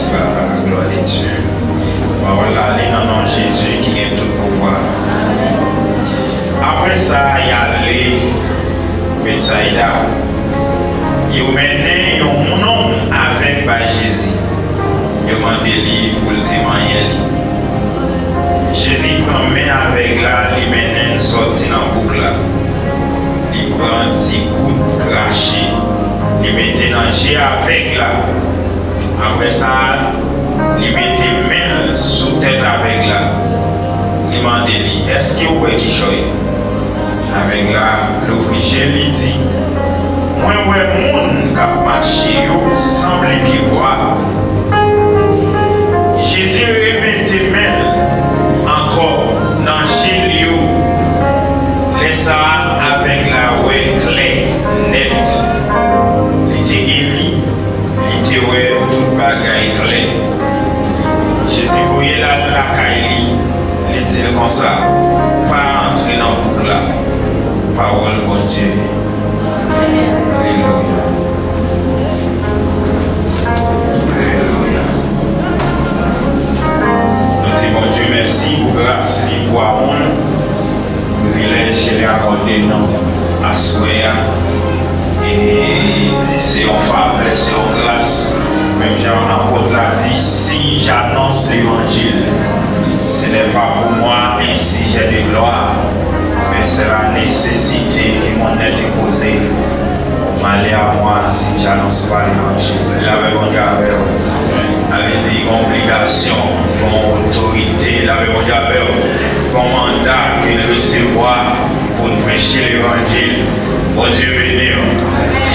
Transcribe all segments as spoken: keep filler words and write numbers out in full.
Papa, glwa de Dye. Pawòl la li nan non Jezi ki gen tout pouvwa. Apre sa, y ale Betsayda. Yo mennen yon nonm avèg bay Jezi. Yo mande li pou l te manyen li. Jezi pran men avèg la, li mennen l sòti nan bouk la. Li pran ti gout krache, li mete nan je avèg la. Apre sa, li mete men l sou tèt avèg la. Li mande li, "Èske w wè kichòy?" Avèg la louvri je l, li di, "Mwen wè moun k ap mache yo sanble pyebwa." Jezi remete men l ankò nan je l yo. Lè sa a, avèg la wè klè nèt. Li te geri, li te wè tout bagay klè. Jezi voye l al lakay li, li di l konsa, "Pa antre nan bouk la." Pawòl Bondye. Alelouya. Alelouya. Nou di Bondye mèsi pou gras li pou amou l, privilèj ke li akòde nou aswè a. E se yon favè, se yon gras. Menm jan apot la di, "Si j'annonce l'évangile, ce n'est pas pour moi un sujet de gloire, mais c'est la nécessité que mon être est posé." Malè a mwa si m j anonse pa levanjil. Lapè Bondye avè w. Sa vle di, gen obligasyon, gen otorite, lapè Bondye avè w. Gen manda ke l resevwa pou l preche levanjil. Bondye beni w.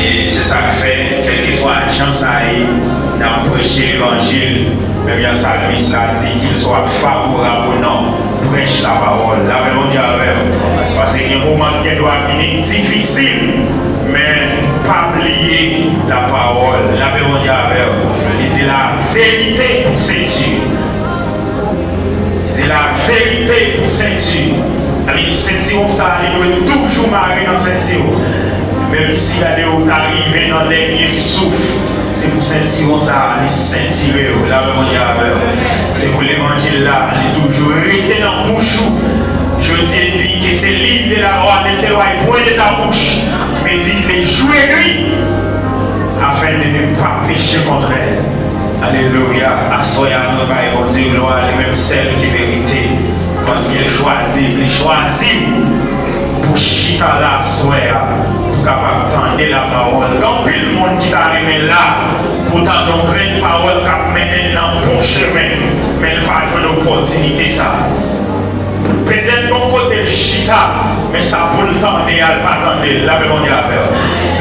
E se sa k fè, kèlkeswa jan sa ye, n ap preche levanjil. Menm jan salmis la di, qu'il soit favorable ou non, prêche la parole. Lapè Bondye avè w. Paske gen moman ki gen dwa vini difisil, men pa bliye lapawòl. Lapè Bondye avè w. Li di la verite pou senti. Li di la verite pou senti. Sa vle di sentiwon sa a, li dwe toujou mare nan senti w. Menm si gade w ta rive nan dènye souf, se pou sentiwon sa a, li sentire w. Lapè Bondye avè w. Se pou levanjil la, li toujou rete nan bouch ou. Jozye di, que ce livre de la loi ne s'éloigne point de ta bouche, médite-le jour et nuit, afin de ne pas pécher contre elle. Alelouya. Aswè a, nou bay Bondye glwa, li menm sèl ki merite, paske l chwazi, li chwazi w pou chita la aswè a, pou kapab tande lapawòl. Gen anpil moun ki ta renmen la pou tande yon grenn pawòl k ap mennen l nan bon chemen, men l pa jwenn opòtinite sa a. Petèt gon kote l chita, men sa pou l tande a, l pa tande l. Lapè Bondye avè w.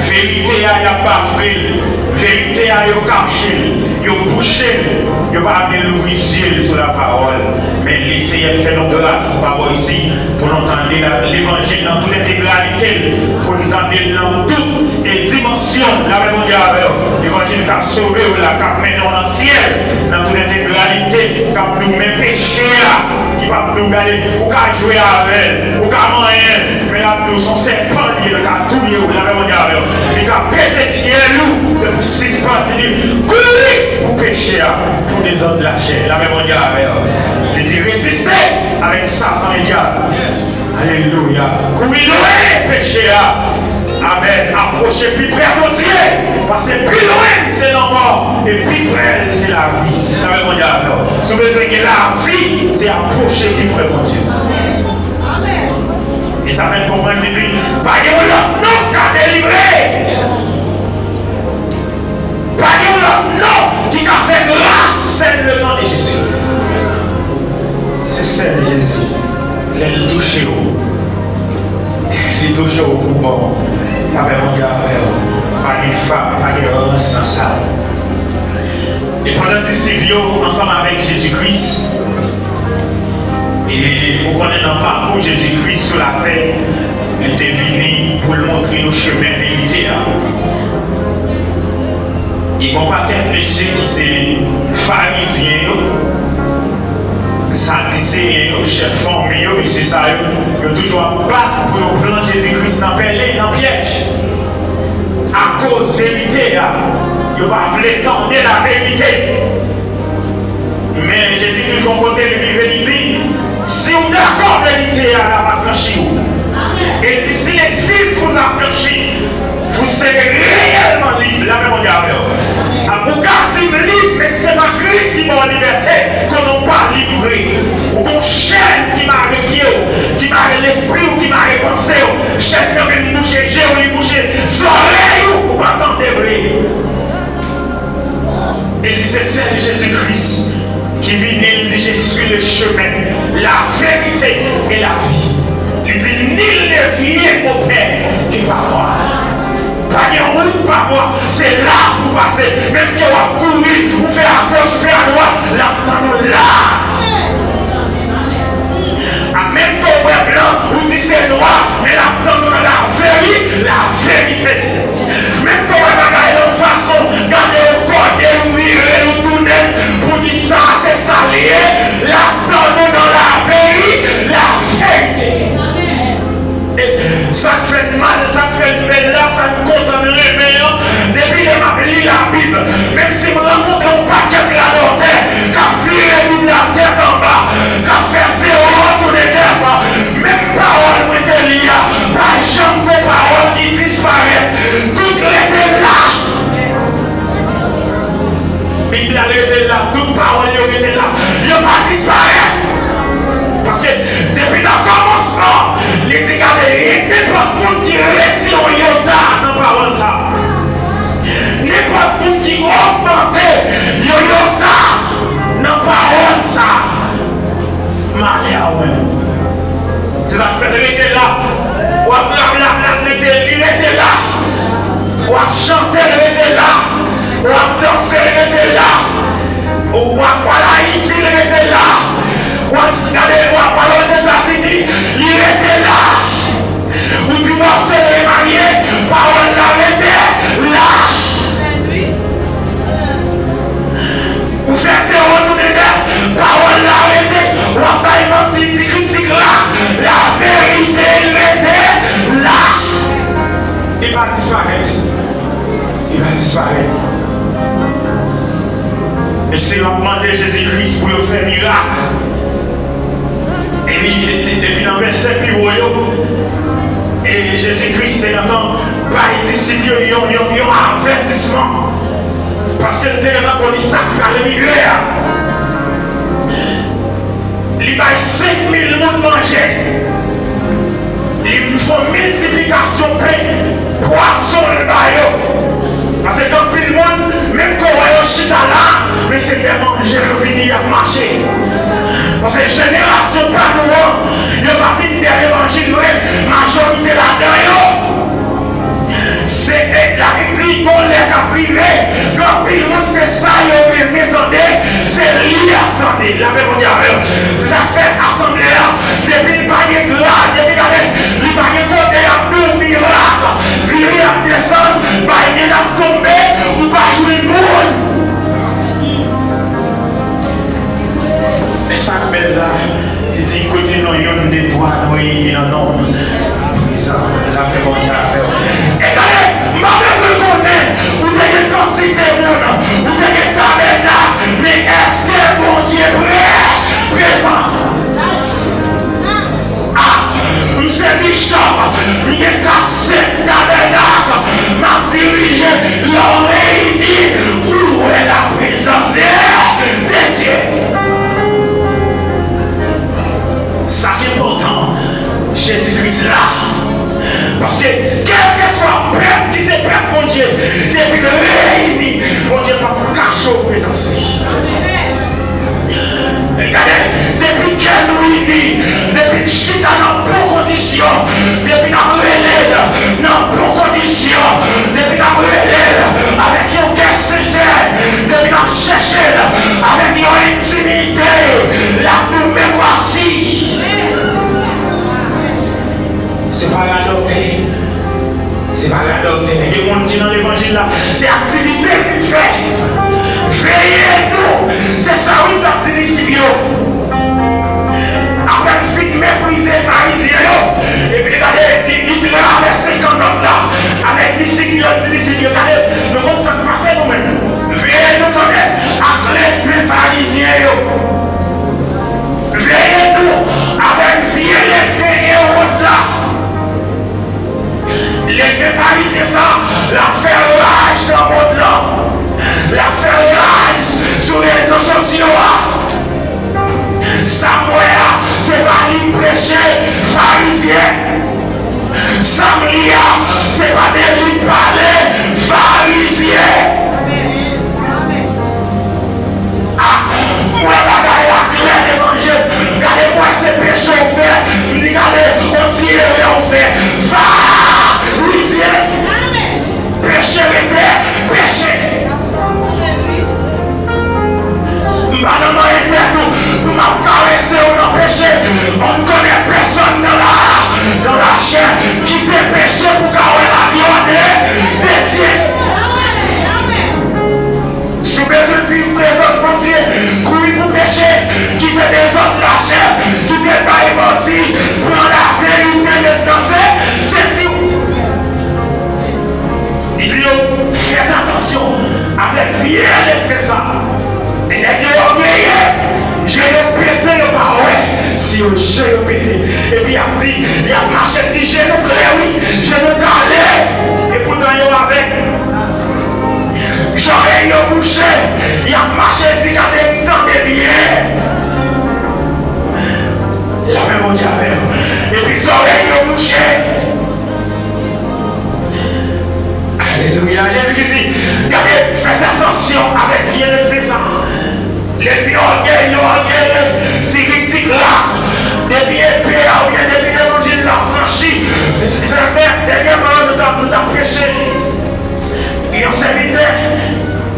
Verite a, y ap bafre l. Verite a, yo kache l. Yo bouche l. Yo pa vle louvri zye l sou lapawòl. Men Leseyè fè nou gras, pa bò isi, pou nou tande la, levanjil nan tout entegralite l, pou nou tande l nan tout e dimansyon l. Lapè Bondye avè w. Levanjil k ap sove w la, k ap mennen w nan syèl, nan tout entegralite, k ap di w men peche a, ki p ap di w gade, ou ka jwe avè l, ou ka manyen l, men l ap di w se yon sèpan l ye, l ka touye w, lapè Bondye avè w. Li ka pete fyèl ou, se pou sispann, li di, kouri pou peche a, pou dezòd lachè, lapè Bondye avè w. Li di, reziste avèk Satan e dyab. Alelouya. Kouri lwen peche a. Amèn. Apwoche pi pre Bondye. Paske pi lwen l se lanmò, e pi pre l se lavi. Sa vle Bondye avè w. Si w bezwen gen lavi, se apwoche pi pre Bondye. E sa fè n konprann li di, pa gen yon lòt non k ka delivre. Pa gen yon lòt non ki ka fè gras, sèl le non de Jezi. Se sèl Jezi. Lè l touche w, li touche w pou bon. Lapè Bondye avè w. Pa gen fab, pa gen rans nan sa. E pandan disip yo ansanm avèk Jezi Kris, e ou konnen nan pakou Jezi Kris sou latè, li te vini pou l montre nou chemen verite a. E gon pakèt mesye ki se farizyen yo, sadiseyen yo, chèf fanmi yo, mesye sa yo, yo toujou ap bat pou yo pran Jezi Kris nan pèlen, nan pyèj. Akoz verite a, yo pa vle tande laverite. Ou ka di m lib, men se pa Kris ki ba w libète. Konnen w pa lib vre. Ou gon chèn ki mare pye w, ki mare lespri w, ki mare panse w. Chèn nan menm bouche je w, li bouche zòrèy ou, ou pa tande vre. E li se sèl Jezi Kris ki vini, li di, "Je suis le chemin, la vérité et la vie." Li di, "Nul ne vient au Père que par moi." Pa gen wout pa bò, se la pou pase. Menm ke w ap kouri, ou fè agoch, ou fè adwat, l ap tann ou la. A, menm ke w bwè blan, ou di se nwa, men l ap tann ou nan la veri-, la verite. Menm ke w wè bagay la yon fason, gade l, kòde l, ou vire l, ou tounen l, pou di sa, se sa l ye, l ap tann ou nan la veri-, la verite. E sa k fè n mal, sa k fè n bèl la, sa n kontan, n renmen an, depi lè m ap li Labib, menm si m rankontre yon pakèt radòtè k ap vire Bib la tèt anba, k ap fè zewo tounen nèf, menm pawòl mwen te li a, pa janm gon pawòl ki disparèt. Tout rete la. Bib la rete la, tout pawòl yo rete la. Yo pa disparèt. Paske depi nan kòmansman, li di, gade, nenpòt moun ki retire yon yota nan pawòl sa, nenpòt moun ki ogmante yon yota nan pawòl sa, malè a ou menm. Se sa k fè l rete la. W ap rablabla, l rete, li rete la. W ap chante, l rete la. W ap danse, l rete la. W ap al Ayiti, l rete la. W ap gade, w ap al Ozetazini, li rete la. Ou divòse, remarye, pawòl la rete la. Ou fè zewo tounen nèf, pawòl la rete, w ap bay manti, ti kritik la, laverite rete la. Li pa disparèt. Li pa disparèt. Mesye yo ap mande Jezi Kris pou yo fè mirak. Epi, de-, de-, depi nan vèsè pi wo yo, e Jezi Kris te gentan bay disip yo yon, yon, yon avètisman. Paske l te gentan konnen sa k pral rive a. Li bay senk mil moun manje. Li fè yon miltiplikasyon pen, pwason l ba yo. Paske gen anpil moun, menm ke w wè yo chita la, men se lè manje yo vini, y ap mache. Paske jenerasyon pa nou an, yo pa vin dèyè levanjil vre, majorite ladan yo, se, e, Labib di, gon lè k ap rive, gen anpil moun, se sa yo renmen tande, se li y ap tande. Lapè Bondye avè w. Se sa k fè asanble a, depi l pa gen grad, depi gade, li pa gen kote y ap di w mirak, diri ap desann, bay men ap tonbe, ou pa jwenn moun. Men sa k bèl la, li di, kote nou youn de twa nou reyini nan non m, m prezan. Lapè Bondye avè w. E gade, m pa bezwen konnen ou te gen kantite moun, ou te gen tabènak, men èske Bondye pre-, prezan? Ah, m se bishop, m gen kat, senk tabènak, m ap dirije, lè w reyini, ou wè laprezans de, de Dye. Sa k enpòtan, Jezi Kris la. Paske kèlkeswa pèp ki se pèp Bondye, depi l reyini, Bondye p ap kache w prezans li. Gade, depi kè nou ini, depi n chita nan bon kondisyon, depi n ap rele l nan bon kondisyon, depi n ap rele l avèk yon kè sensè, depi n ap chèche l avèk yon entimite, l ap di w, "Me voici." Se pa radòtè. Se pa radòtè. Gen moun ki nan levanjil la, se aktivite li fè. Veye nou. Se sa wi l t ap di disip yo. Apre l fin meprize Farizyen yo, epi gade, li, li travèse kannòt la avèk disip yo, l di disip yo, gade, nou konn sa k pase nou menm. Veye nou tande ak leve Farizyen yo. Veye nou avèk vye leve Ewòd la. Leve Farizyen sa, l ap fè raj nan mond lan. L ap fè Sa m li a, se pa de li m pale, Farizyen. Ah, m wè bagay la klè devan je m. Gade, m wè se peche w fè. M di, gade, on ti erè w fè. Farizyen. Peche rete peche. M pa nan manyen tèt ou pou m ap karese w nan peche. On ne connaît personne dans la, dans la chair, kite peche pou ka wè la gloire de, de Dieu. Si w bezwen viv prezans Bondye, kouri pou peche, kite dezòd lachè, kite bay manti, pran laverite met nan se, senti w. Li di yo, fèt atansyon avèk vye leve sa. E nèg yo ògeye, je yo pete, yo pa wè. Si yo je yo pete, epi y ap di, y ap mache di je nou klè wi, je nou kale. Epoutan yo avèg. Zòrèy yo bouche, y ap mache di gade m tande byen. Lapè Bondye avè w. Epi zòrèy yo bouche. Alelouya. Jezi Kris di, gade, fèt atansyon avèk vye leve sa. Leve ògèy yo, ògèy, ti rik, ti krak. Depi epe a oubyen depi levanjil la franchi. Se, se fè, dènyèman, nou t ap, nou t ap preche. Yon sèvitè,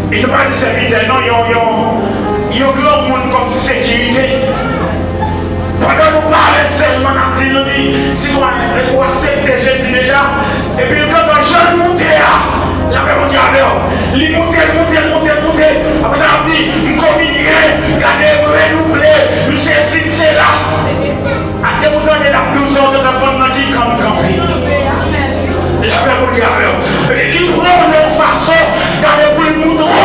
e nou pa di sèvitè, non, yon, yon, yon granmoun kòmsi sekirite. Pandan nou parèt sèlman, n ap di, nou di, sitwayen, ou aksepte Jezi deja? Epi l gentan jan l moute a, lapè Bondye avè w. Li moute, l moute, l moute, l moute. Apre sa, l ap di, m kominye, gade, m renouvle, m sesi, m sela. Ak de ou tande l ap di w sa, ou gentan konn nan ki kan m kanpe. Lapè Bondye avè w. Li pran w nan yon fason, gade, pou l moutre w,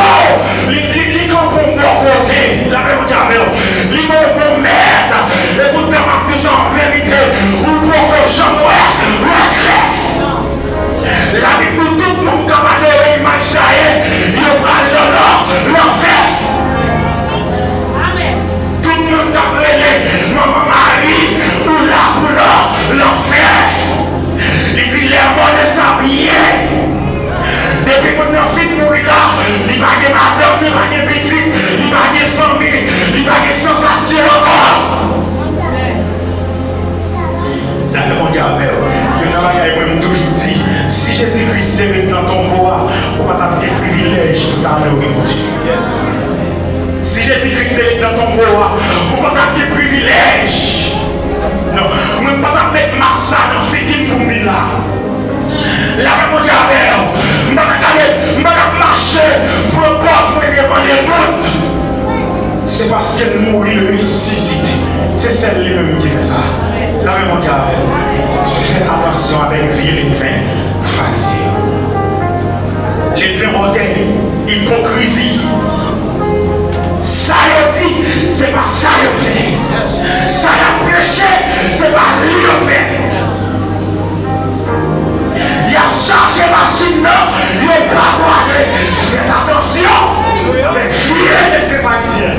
li, li, li kanpe w bò kote. Lapè Bondye avè w. Li gon bon mèt. Epoutan, m ap di w sa an verite, ou poko janm wè lè klè. Labib di w tout moun k ap adore imaj taye, yo pral nan, nan lanfè. Tout moun k ap rele manman Mari, ou la pou lan, lanfè. Li di, les morts ne savent rien. Depi moun nan fin mouri la, li pa gen madanm, li pa gen pitit, li pa gen fanmi, li pa gen sansasyon ankò. Lapè Bondye avè w. Youn nan bagay mwen m toujou di, si Jezi Kris te ret nan tonbo a, ou pa t ap gen privilèj pou w ta adore Bondye. Si Jezi Kris te ret nan tonbo a, ou pa t ap gen privilèj. Non, mwen pa t ap met mas sa nan figi m pou m vin la. Lapè Bondye avè w. M pa t ap gade, m pa t ap mache, pran pòz mwen devan lemonn. Se paske l mouri, l resisite. Se sèl li menm ki fè sa. Lapè Bondye avè w. Fè atansyon avèk vye ledven farizyen yo. Ledven ògèy, ipokrizi. Sa yo di, se pa sa yo fè. Sa y ap preche, se pa li yo fè. Y ap chaje machin nan, yo pa prale. Fèt atansyon avèk vye ledven farizyen.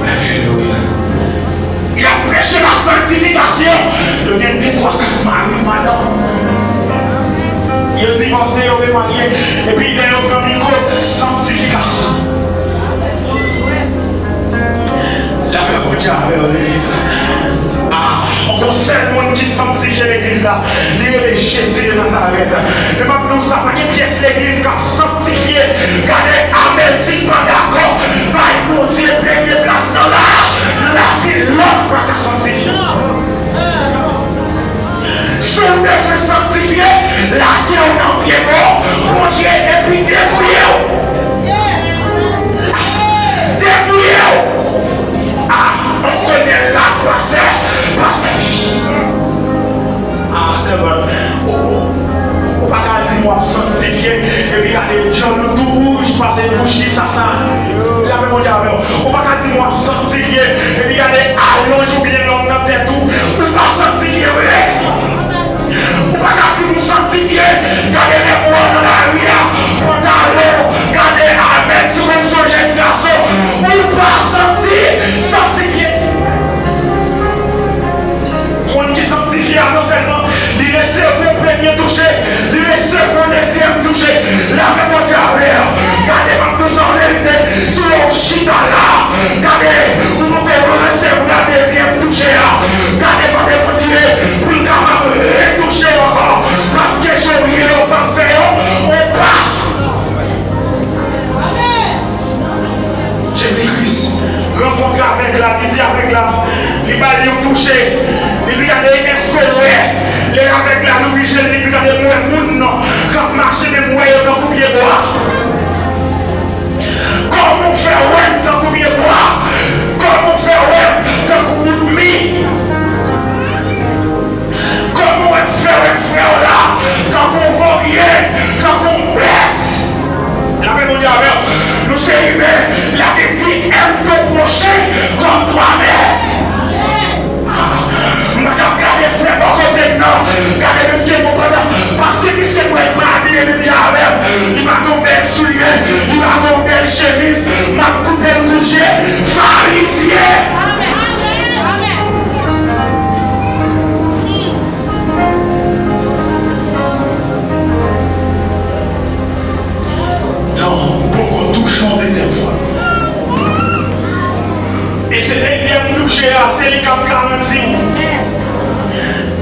Alelouya. Y ap preche la sanktifikasyon. Yo gen de, twa, kat mari, madanm. Yo divòse, yo remarye. Epi lè yo pran mikwo, sanktifikasyon. Lapè Bondye avè w, legliz. Ah, gon sèl moun ki sanktifye legliz la. Li rele Jezi de Nazarèt. Men m ap di w sa, pa gen pyès legliz k ap sanktifye. Gade, amèn, si n pa dakò, bay Bondye premye plas nan la, lavi lòt pa ka sanktifye. Si w bezwen sanktifye, lage w nan pye bon Bondye epi debouye w. Debouye w. Ah, on konnen la, pastè, pastè. Ah, sèvant, ou, ou, ou pa ka di m w ap sanktifye, epi gade djòl ou tou wouj pase bouch ki sasa. Lapè Bondye avè w. Ou pa ka di m w ap sanktifye, epi gade alonj oubyen long nan tèt ou, ou pa sanktifye vre. Ou pa ka di m ou sanktifye, gade lè w nan lari a, pantalon, gade amèn, si w menm se yon jèn gason, ou pa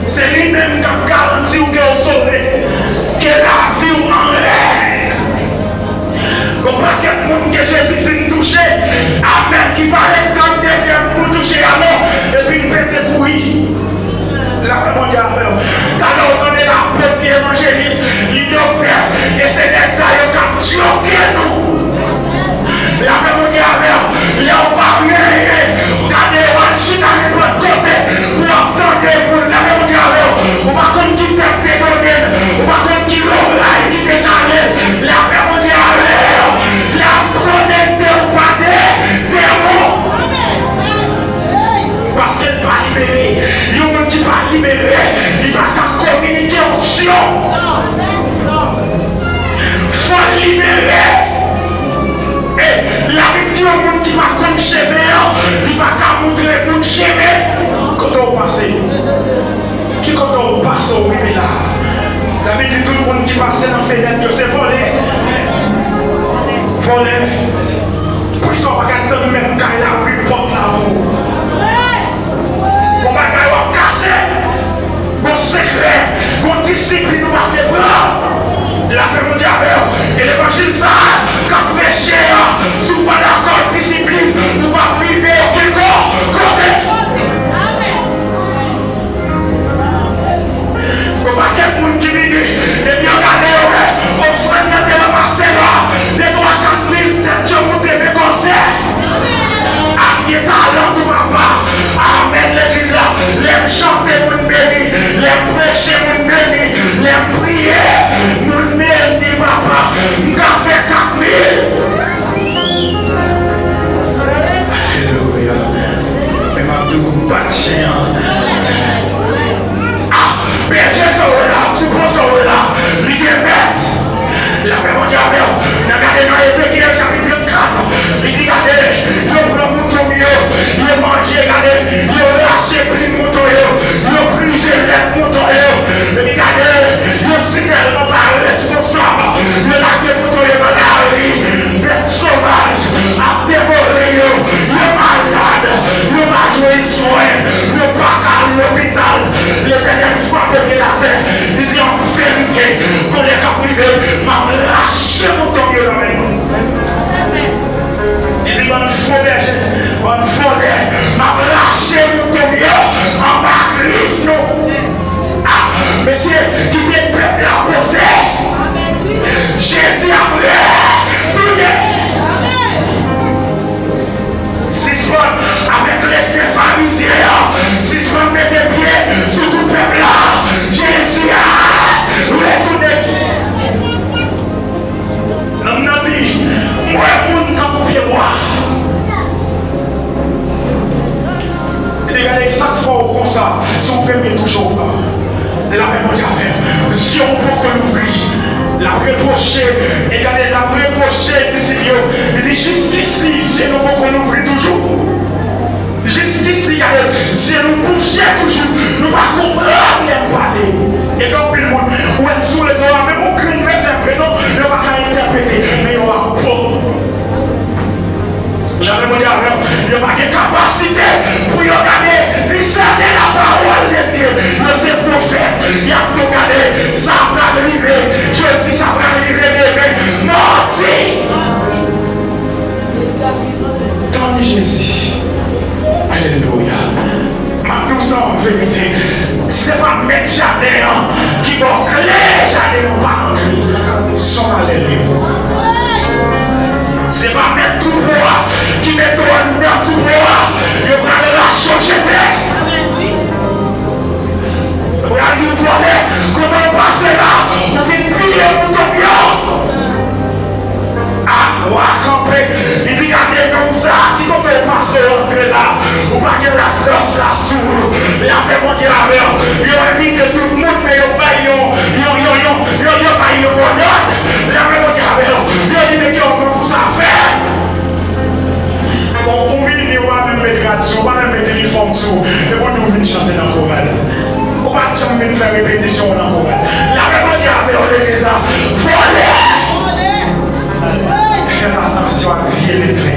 Se li menm k ap garanti w ke w sove, ke lavi w an règ. Gon pakèt moun ke Jezi fin touche, amèn, ki pa ret tann dezyèm kou touche a non, epi l pete kouri. Lapè Bondye avè w. Talè w tande lapot, li evanjelis, li doktè, e se nèg sa yo k ap djoke nou. Lapè Bondye avè w. Lè w pa genyen, gade w al chita nenpòt kote pou w ap tande moun. Lapè Bondye avè w. Ou pa konn ki tèt te donnen l. Ou pa konn ki loray ki te kale l. Lapè Bondye avè w. L ap konekte w pa de demon. Paske l pa libere. Yon moun ki pa libere, li pa ka kominike onksyon. Fò l libere. E Labib di yon moun ki pa konn chemen an, li pa ka moutre moun chemen. Kote w pase? Ki kote w pase w rive la? Labib di tout moun ki pase nan fenèt yo se vòlè. Vòlè. Poukisa w pa ka tann menm kay la ouvri pòt la pou ou? Gon bagay w ap kache. Gon sekrè, gon disiplin ou pa vle pran. Lapè Bondye avè w. E levanjil sa a k ap preche a, si w pa dakò ak disiplin, ou p ap rive okenn ko-, kote. Gon pakèt moun ki vini, depi yo gade yo wè ofrann nan te ranmase la, de twa kat mil tèt yo moute men gwosè. Ak gen talan tou papa. Amèn legliz la. Lè m chante moun beni. Lè m preche moun beni. Lè m priye moun beni papa. M ka fè kat mil. Alelouya. Men m ap di w bat chen an. Ah, bèje sa w wè la, twoupo sa w wè la, li gen mèt. Lapè Bondye avè w. N a gade nan Ezekyèl chapit trannkat. Li di, gade, yo pran mouton m yo, yo manje, gade, yo rache plim mouton yo, yo prije lèt mouton yo. Epi gade, yo sitèlman pa responsab, yo lage mouton yo nan lari, bèt sovaj ap devore yo, yo malad, yo pa jwenn swen, yo pa ka al lopital. Letènèl frape pye l atè. Li di, an verite, gon lè k ap rive, m ap rache mouton m yo nan men nou. Li di, bann fo bèje, bann vòlè, m ap rache mouton m yo anba grif nou. Ah, mesye, kite pèp la poze. Jezi ap retounen. Sispann avèk lèdvye farizyen an. Sispann mete pye sou kou pèp la. Jezi a retounen. Nonm nan di, m wè moun tankou pyebwa. Li di, gade sa k fè w konsa, se w premye touche w pran. Lapè Bondye avè w. Zye w poko louvri. L ap repwoche, e gade, l ap repwoche disip yo. Li di, jiskisi, zye nou poko louvri toujou? Jiskisi, gade, zye nou bouche toujou. Nou pa konprann lè m pale. E gen anpil moun, ou wè sou rezo a, menm yon grenn vèsè vre non, yo pa ka entèprete, men yo ap bon. Lapè Bondye avè w. Yo pa gen kapasite pou yo gade, disène la parole de Dieu. Yo se pwofèt. Y ap tou gade, sa pral rive jodi, sa pral rive demen. Manti! Tann Jezi. Alelouya. M ap di w sa an verite. Se pa mèt jaden an ki ba w kle jaden an, pa antre. Se yon malè li ye pou ou. Se pa mèt twoupo a ki mete w anndan twoupo a. Yo pral rache w jete. Pral yon vòlè, kote w pase la, ou vin piye mouton m yo. A, wa kanpe, li di, gade nonm sa a, ki kote w pase w antre la, ou pa gen lagrès la sou ou. Lapè Bondye avè w. Yo envite tout moun, men yo bay yon, yon, yon, yon, yo, yo bay yon mòdòd. Lapè Bondye avè w. Yo di, men ki yon moun pou sa fè. Bon, ou vini, ou pa menm met rad sou ou, ou pa menm met inifòm sou ou, epi ou di ou vin chante nan koral. Ou pa t janm vin fè repetisyon w nan koral. Lapè Bondye avè w, legliz la. Vòlè! Fè atansyon ak vye leve.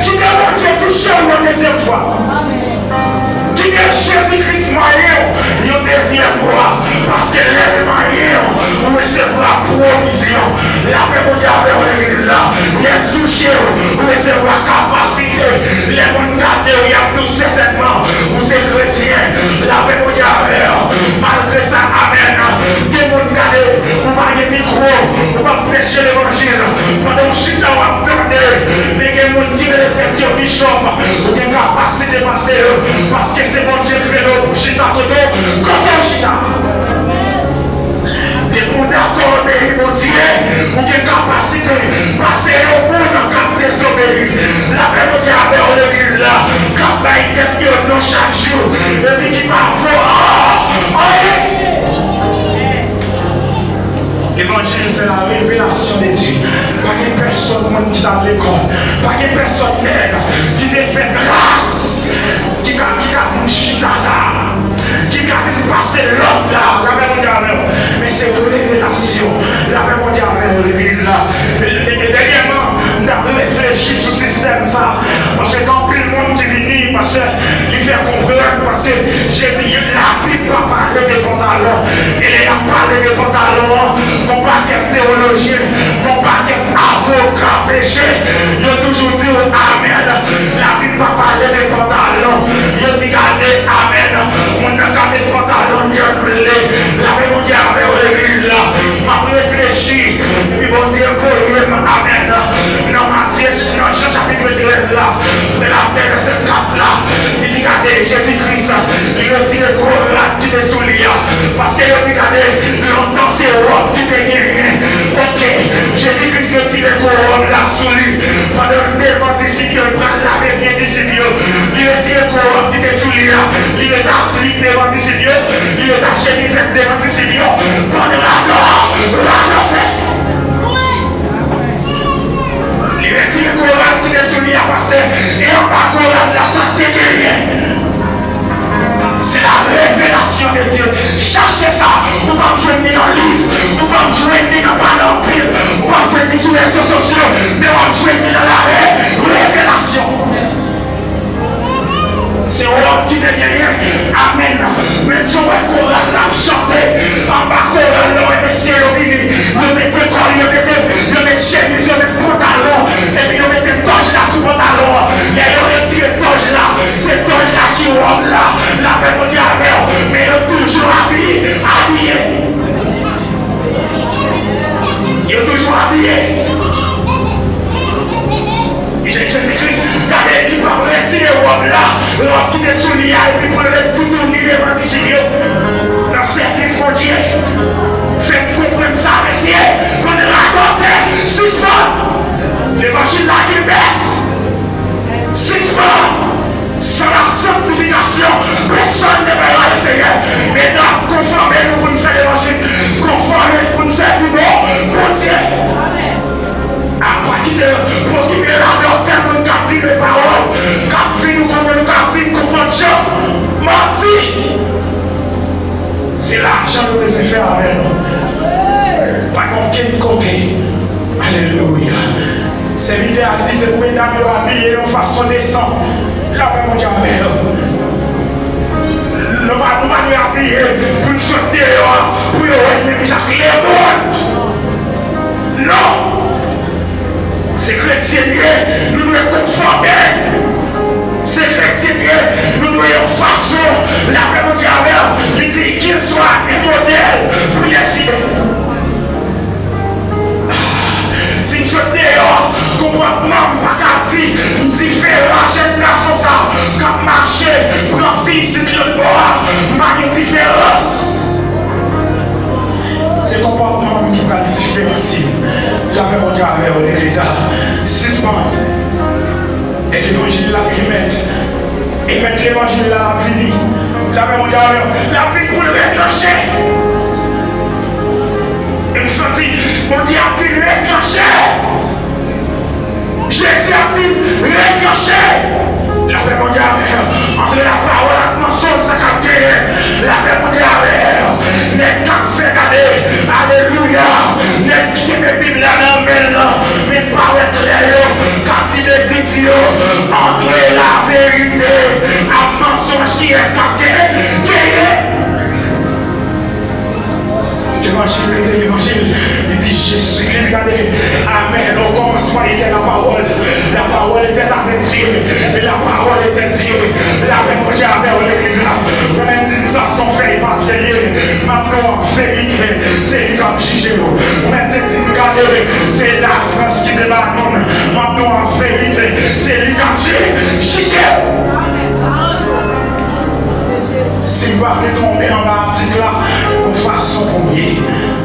Kite Bondye touche w yon dezyèm fwa. Kite Jezi Kris mwaye Lapè Bondye avè w, legliz la. Lè l touche w, ou resevwa kapasite. Lè moun gade w, y ap di w sètènman ou se kretyen. Lapè Bondye avè w. Malgre sa, amèn. Gen moun gade, ou pa gen mikwo, ou p ap preche levanjil. Pandan w chita, w ap tande. Men gen moun ki rele tèt yo bichòp. Ou gen kapasite pase yo. Paske se Bondye k rele w pou chita kote, kote w chita. Depi w dakò obeyi Bondye, ou gen kapasite pase yon moun k ap dezobeyi. Lapè Bondye avè w, legliz la, k ap bay tèt yo non chak jou, epi ki pa vo anyen. Levanjil se la revelasyon de Dye. Pa gen pèsonn moun ki t al lekòl, pa gen pèsonn nèg ki te fè klas ki ka, ki ka vin chita la, ki ka vin pase lòd la. Lapè Bondye avè w. Men se revelasyon. Lapè Bondye avè w, legliz la. E, e, e dènyèman, m t ap reflechi sou sistèm sa. Paske gen anpil moun ki vini, paske li fè konprann, paske Jezi, Labib pa pale de pantalon. E lè y ap pale de pantalon an, yon pakèt teyolojyen, yon pakèt avoka peche, yo toujou di w amèn. Labib pa pale de pantalon. Yo di gade, amèn, moun nan ka met pantalon l jan l vle. Lapè Bondye avè w, legliz la. M ap reflechi, epi Bondye voye m, amèn, nan Matye, nan Jan chapit trèz la, frè Latè, vèsè kat la, li di gade, Jezi Kris, li retire gwo rad ki te sou li a, paske yo di gade, lontan se wòb ki te genyen. Oke, Jezi Kris retire gwo wòb la sou li, pandan l devan disip yo, l pral lave pye disip yo. Li retire gwo wòb ki te sou li a, li ret aswit devan disip yo, li ret ak chemizèt devan disip yo, pandan radò, radòtè. Li retire gwo rad ki te sou li a, pastè, e anba gwo rad la, sa k te genyen? Se la revelasyon de Dye. Chache sa. Ou p ap jwenn li nan liv. Ou p ap jwenn li nan pale anpil. Ou p ap jwenn li sou rezo sosyo. Men w ap jwenn li nan la re-, revelasyon. Se wòb ki te genyen. Amèn. Menm jan w wè koral la ap chante. Anba koral la, w wè mesye yo vini. Yo mete kò yo, yo mete, yo met chemiz, yo met pantalon. Epi yo mete tòj la sou pantalon an. Lè yo retire tòj la, se tòj la ki wòb la. Lapè Bondye avè w. Men yo toujou abiye, abiye. Yo toujou abiye. Je-, Jezi Kris, gade, li p ap retire wòb la, wòb ki te sou li a, epi pou l ret toutouni devan disip yo. Nan sèvis Bondye. Fè m konprann sa, mesye. Bann radòtè, sispann. Levanjil la gen mèt. Sispann. Sans la sanctification, personne ne verra le Seigneur. Medam, konfòme nou pou n fè levanjil. Konfòme n pou n sèvi Bon-, Bondye. A pa kite yo okipe radòtè moun k ap vire pawòl, k ap vin ou konprann, k ap vin konprann jan manti. Se lajan nou bezwen fè avè nou. Pa gen okenn kote. Alelouya. Sèvitè a di se pou medam yo abiye yon fason desan. Lapè Bondye avè yo. Nou pa, nou pa dwe abiye pou n sot deyò a, pou yo wè n menm jan ak lemonn. Non! Se kretyen n ye, nou dwe konfòme. Se kretyen n ye, nou dwe yon fason. Lapè Bondye avè w, li di, qu'il soit un modèle pour les fidèles. Si m sot deyò, konpòtman m pa ka di m diferan jèn gason sa k ap mache, pran fi isit lòt bò a, m pa gen diferans. Se konpòtman m ki pral diferansye m. Lapè Bondye avè w, legliz la. Sispann. E levanjil la, e mèt, e mèt levanjil la ap vini. Lapè Bondye avè w. L ap vin pou l reklanche. E m santi Bondye ap vin reklanche. Jezi ap vin reklanche. Lapè Bondye avè w. Antre lapawòl ak mansonj, sa k ap genyen. Lapè Bondye avè w. Nèg k ap fè gade. Alelouya. Nèg ki kenbe Bib la nan men l lan, men pa wè klè yo, k ap di legliz yo, antre laverite ak mansonj, kiyès k ap gen-, genyen? Levanjil rete levanjil. Li di, Jezi, li Gade, amèn. Au commencement était la parole. La parole était avec Dieu. Et la parole était Dieu. Lapè Bondye avè w, legliz la. Mwen menm di n sa, se yon fèy papye li ye. M ap di w an verite, se li k ap jije w. Mwen menm te di n, gade, se Lafrans ki te ba nou l. M ap di w an verite, se li k ap ji-, jije w. Si m pa vle tonbe anba atik la, gon fason pou m ye.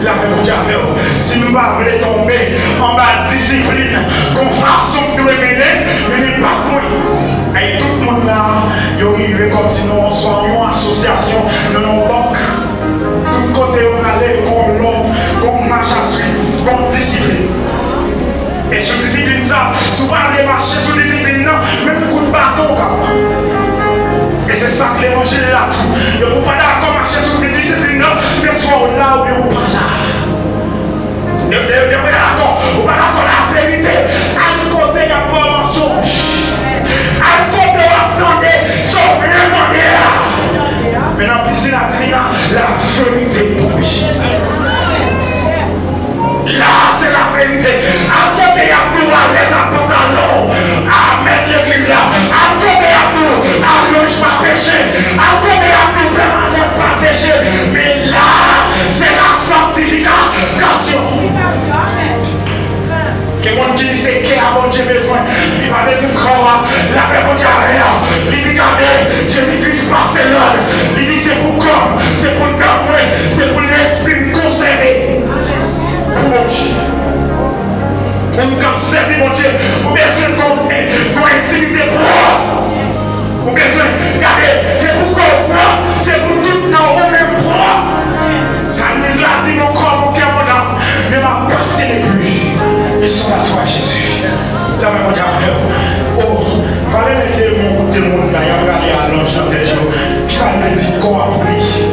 Lapè Bondye avè w. Si m pa vle tonbe anba disiplin, gon fason m dwe mennen, mennen pa mwen. Ay, tout moun la, yo rive kòmsi nan yon, swa yon asosyasyon, nan yon bank. Tout kote yo prale, gon lòd, gon mach a swiv, gon disiplin. E sou disiplin sa, si w pa vle mache sou disiplin nan, menm kout baton w ka pran. E se sa k levanjil la tou. Depi w pa dakò mache sou disiplin nan, se swa w la oubyen w pa la. De-, de-, depi w pa dakò, ou pa dakò laverite, al kote y ap ba w mansonj. Al kote w ap tande sa w vle tande a. Men nan pisin a di vin la, laverite pou wi. La, se laverite. Al kote y ap di w alèz ak pantalon w. Amèn, legliz la. Al kote y ap di w alonj pa peche. Al kote y ap di w pèmanant pa peche. Men la, se la sanktifikasyon. Gen moun ki di se kè a Bondye bezwen. Li pa bezwen kò a. Lapè Bondye avè w. Li di, gade, Jezi Kris pase lòd. Li di se pou kò m, se pou nanm mwen, se pou lespri m konsève pou Bondye. Moun k ap sèvi Bondye, ou bezwen gon, gon entimite pwòp. Ou bezwen gade, se pou kò w pwòp, se pou tout nan ou menm pwòp. Salmis la di, mon corps, mon cœur, mon âme ne m'appartiennent plus. Ils sont à toi, Jésus. Lapè Bondye avè w. O, valè lè demon moute moun la, y ap rale alonj nan tèt yo. Kisa l vle di kò a pou li?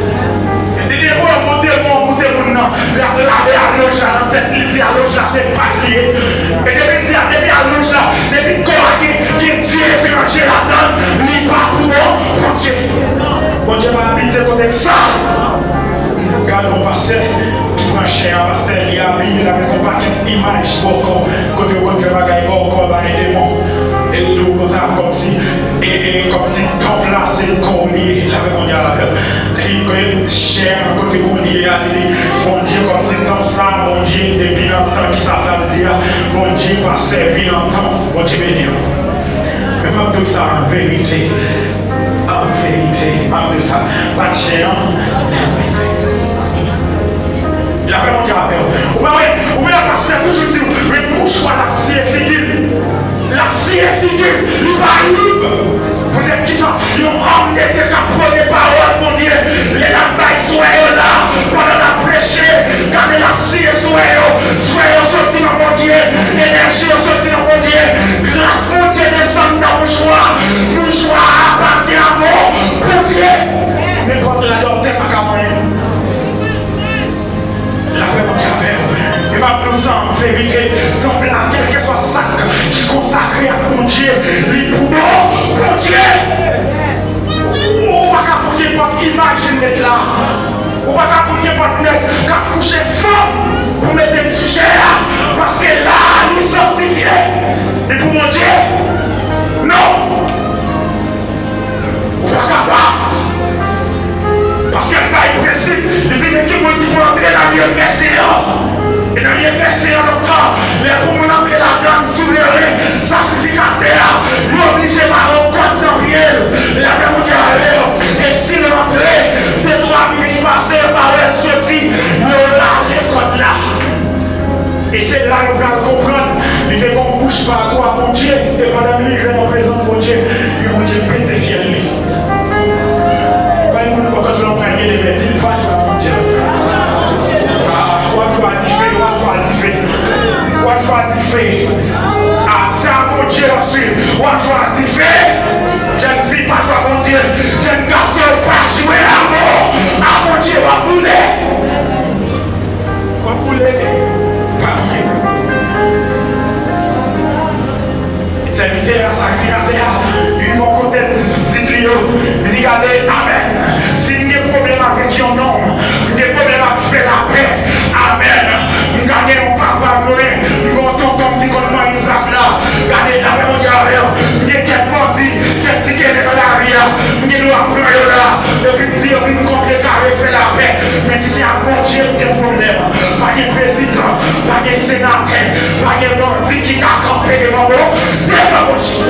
Depi demon, demon moute moun nan, l ap rale alonj la nan tèt li, di alonj la se pa l li ye. E depi l di a, depi alonj la, depi kò a gen, gen dye etranje ladan l, li pa pou bon Bondye. Bondye pa abite kote k sal. Gade yon pastè ki pran chè a, pastè li abiye l avèk yon pakèt imaj bòkò, kote yo konn fè bagay bòkò, bay demon. E l di w konsa, kòmsi, e, e, kòmsi tanp la se kò w li ye, lapè Bondye avè w. Li kwè chè a kote Bondye a, li di, Bondye kòmsi tanp sa, Bondye depi nan tan ki sa, sa l di a, Bondye pa sèvi nan tanp, Bondye beni w. Men m ap di w sa an verite. An verite, m ap di w sa. Pa t chè an. Lapè Bondye avè w. Ou pa wè, ou wè pastè toujou di w, men mouchwa l ap siye figi l. L ap siye figi l. Li pa lib. Poutèt kisa? Yon òm de Dye k ap prone pawòl Bondye. Lè l ap bay swè yo la, pandan l ap preche, gade l ap siye swè yo. Swè yo soti nan Bondye. Enèji yo soti nan Bondye. Gras Bondye desann nan mouchwa. Mouchwa a apatyen a bon Bondye. Nenpòt radòtè pa ka manyen l. Lapè Bondye avè w. E m ap di w sa an verite, tanp la, kèlkeswa sa k, ki konsakre ak Bondye, li pou bon Bondye. Ou, ou pa ka pou kenpòt imaj li met la. Ou pa ka pou kenpòt nèg k ap kouche fanm pou mete l sou chè a, paske la a li sanktifye. Li pou Bondye. Non. Ou pa kapab. Paske l bay prensip, li di, men ki moun ki pou antre nan lye trè sen an? E nan lye trè sen an lontan, lè pou moun antre ladan l, souveren sakrifikatè a, li oblije mare yon kòd nan pye l. Lapè Bondye avè w. E si l rantre, de twa minit pase, yo pa wè l soti, yo rale kòd la. E se la yo pral konprann, li te gen yon bouch pa rapò a Bondye, e pandan l rive nan prezans Bondye, epi Bondye pete fyèl li. Bay moun bò kote w la, pral gen de mèt, di l pa jwe ak Bondye. Ah, w ap jwe a dife, w ap jwe a dife. W ap jwe a dife. Ah, se a Bondye w ap swiv. W ap jwe a dife. Jèn fi pa jwe a Bondye. Jèn gason pa jwe a Bon-, a Bondye, w ap boule. W ap boule. Pa bliye. Sèvitè a, sakrifikatè a, li rive yon kote, li di sou pitit li yo, li di, gade, amèn. Si m gen pwoblèm avèk yon nonm, m gen pwoblèm ak fè lapè, amèn. M ka gen yon papa, m gen yon Yo vin di, yo vin kontre kare fè lapè. Men si se ak Bondye m gen pwoblèm, pa gen prezidan, pa gen senatè, pa gen bandi ki ka kanpe devan mwen, devan Bondye.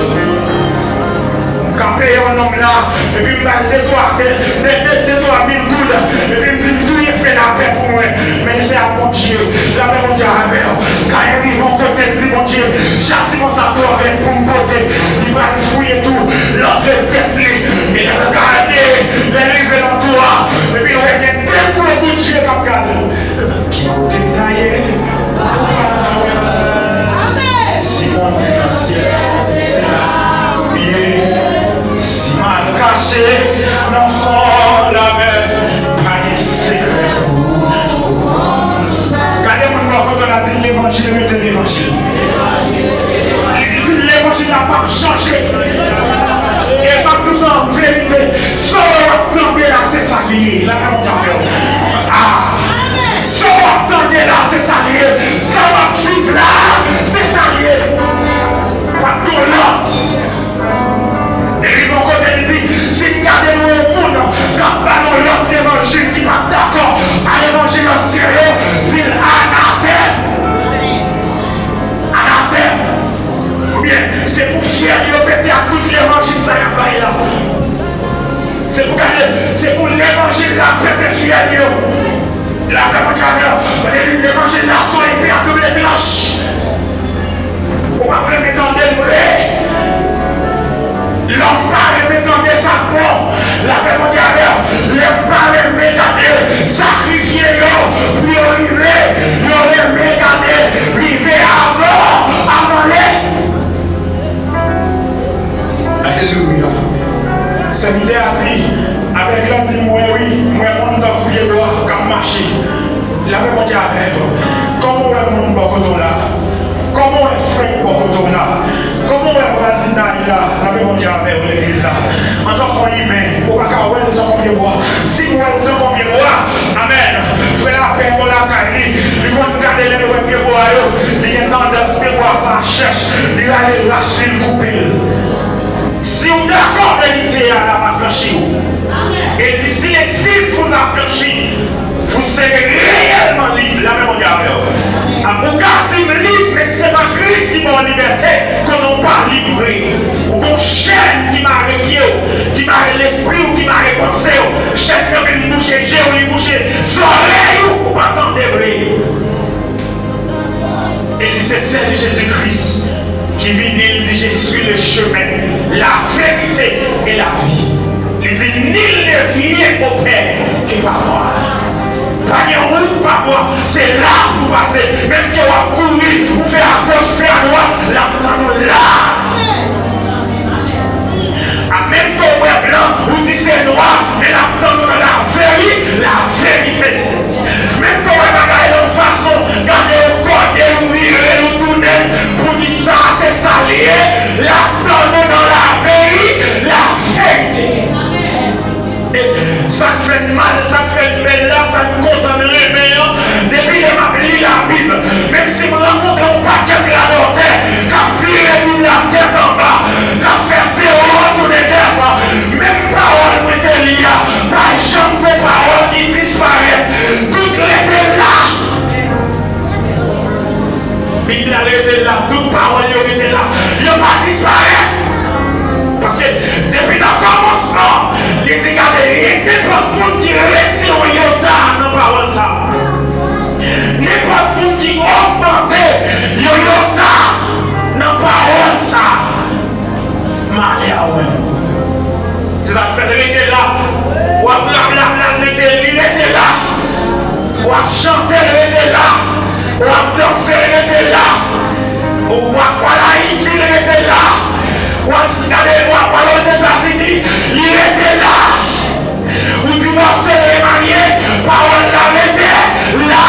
M ka peye yon nonm la, epi m ba l de twa, de, de, de, de twa mil goud, epi m di l touye fè lapè pou mwen. Men se ak Bondye, lapè Bondye avè w. Kayen rive yon kote, l di Bondye, chatiman sa twò rèd pou m pote. Li pral fouye tou, l antre tèt li. E l gade, lè l rive nan tou a, epi l wè gen de gwo bout je k ap gade l. Ki kote m ta ye? Ou pa ta wè m. Si m monte nan syèl, se la m ye. Si m al kache nan fon lamè, pa gen sekrè pou ou. Gade moun bò kote w la, di l levanjil rete levanjil. Di l levanjil la p ap chanje. E m ap di w sa an verite, sa w ap tande la, se sa l ye. Lapè Bondye avè w. Ah. Sa w ap tande la, se sa l ye. Sa w ap viv la, se sa l ye. Pa t gen lòt. Epi bò kote li di, si n gade nou yon moun k ap ba nou lòt levanjil ki pa t dakò a levanjil ansyen yo, di l anatèm. Anatèm. Oubyen, se pou fyèl yo pete ak tout levanjil sa y ap bay la. Se pou gade, se pou levanjil la pete fyèl yo. Lapè Bondye avè w. Paske levanjil la se yon epe a double tranch. Ou p ap renmen tande l vre. Lè w pa renmen tande sa k bon, lapè Bondye avè w. Lè w pa renmen gade sakrifye yo pou yo rive, yo renmen gade rive avan, avan lè. Alelouya. Sèvitè a di, avèg la di, m wè wi, m wè moun tankou pyebwa k ap mache. Lapè Bondye avè w. Kòman w wè moun bò kote w la? Kòman w wè frè bò kote w la? Kòman w wè vwazinay la? Lapè Bondye avè w, legliz la. Antanke yon imen, ou pa ka wè l tankou pyebwa. Si m wè l tankou pyebwa, amèn. Frè la fè bon lakay li, li konn gade lè l wè pyebwa yo, li gen tandans pyebwa sa chèch, li rale rach li, l koupe l. Si w dakò verite a, l ap afranchi w. E di, si le Fils vous affranchit, vous serez réellement libre. Lapè Bondye avè w. A, ou ka di m lib, men se pa Kris ki ba w libète, konnen w pa lib vre. Ou gon chèn ki mare pye w, ki mare lespri w, ki mare panse w. Chèn nan vin bouche je w, li bouche zòrèy ou, ou pa tande vre. E li se sèl Jezi Kris ki vini, li di, je suis le chemin, la vérité et la vie. Li di, nul ne vient au Père que par moi. Pa gen wout pa bò, se la pou pase. Menm ke w ap kouri, ou fè agoch, ou fè adwat, l ap tann ou la. A, menm ke w wè blan, ou di se nwa, men l ap tann ou nan laveri, laverite. Menm ke w wè bagay nan yon fason, gade ou kòde l, ou vire l, ou tounen l, pou di sa se sa l ye, l ap tann ou nan laveri, laverite. E sa k fè n mal, sa k fè n bèl la, sa n kontan, n renmen an, depi lè m ap li Labib, menm si m rankontre yon pakèt radòtè k ap vire Bib la tèt anba, k ap fè zewo tounen nèf, menm pawòl mwen te li a, pa janm gon pawòl ki disparèt. Tout rete la. Bib la rete la, tout pawòl yo rete la. Yo pa disparèt. Paske depi nan kòmansman, li di, gade, nenpòt moun ki retire yon yota nan pawòl sa a, nenpòt moun ki ogmante yon yota nan pawòl sa a, male a ou menm. Se sa k fè l rete la. W ap rablabla, l rete, li rete la. W ap chante, l rete la. W ap danse, l rete la. W ap pral Ayiti, l rete la. W ap gade, w ap pral Ozetazini, li rete la. Ou divòse, remarye, pawòl la rete la.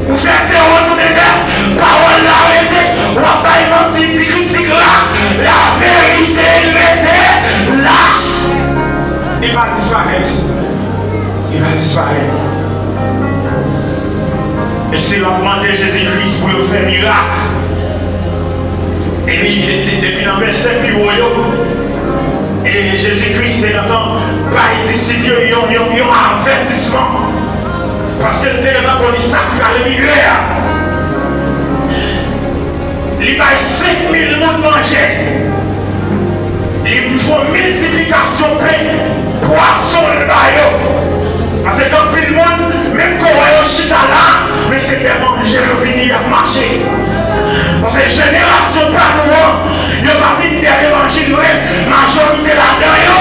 Ou fè zewo tounen nèf, pawòl la rete, w ap bay manti, ti kritik la, laverite rete la. Li pa disparèt. Li pa disparèt. Mesye yo ap mande Jezi Kris pou yo fè mirak. Epi, de-, de-, depi nan vèsè pi wo yo, E Jezi Kris te gentan bay disip yo yon, yon, yon avètisman. Paske l te gentan konnen sa k pral rive a. Li bay senk mil moun manje. Li fè yon miltiplikasyon pen, pwason l ba yo. Paske gen anpil moun, menm ke w wè yo chita la, men se dèyè manje yo vini, y ap mache. Paske jenerasyon pa nou an, yo pa vin dèyè levanjil vre, majorite ladan yo,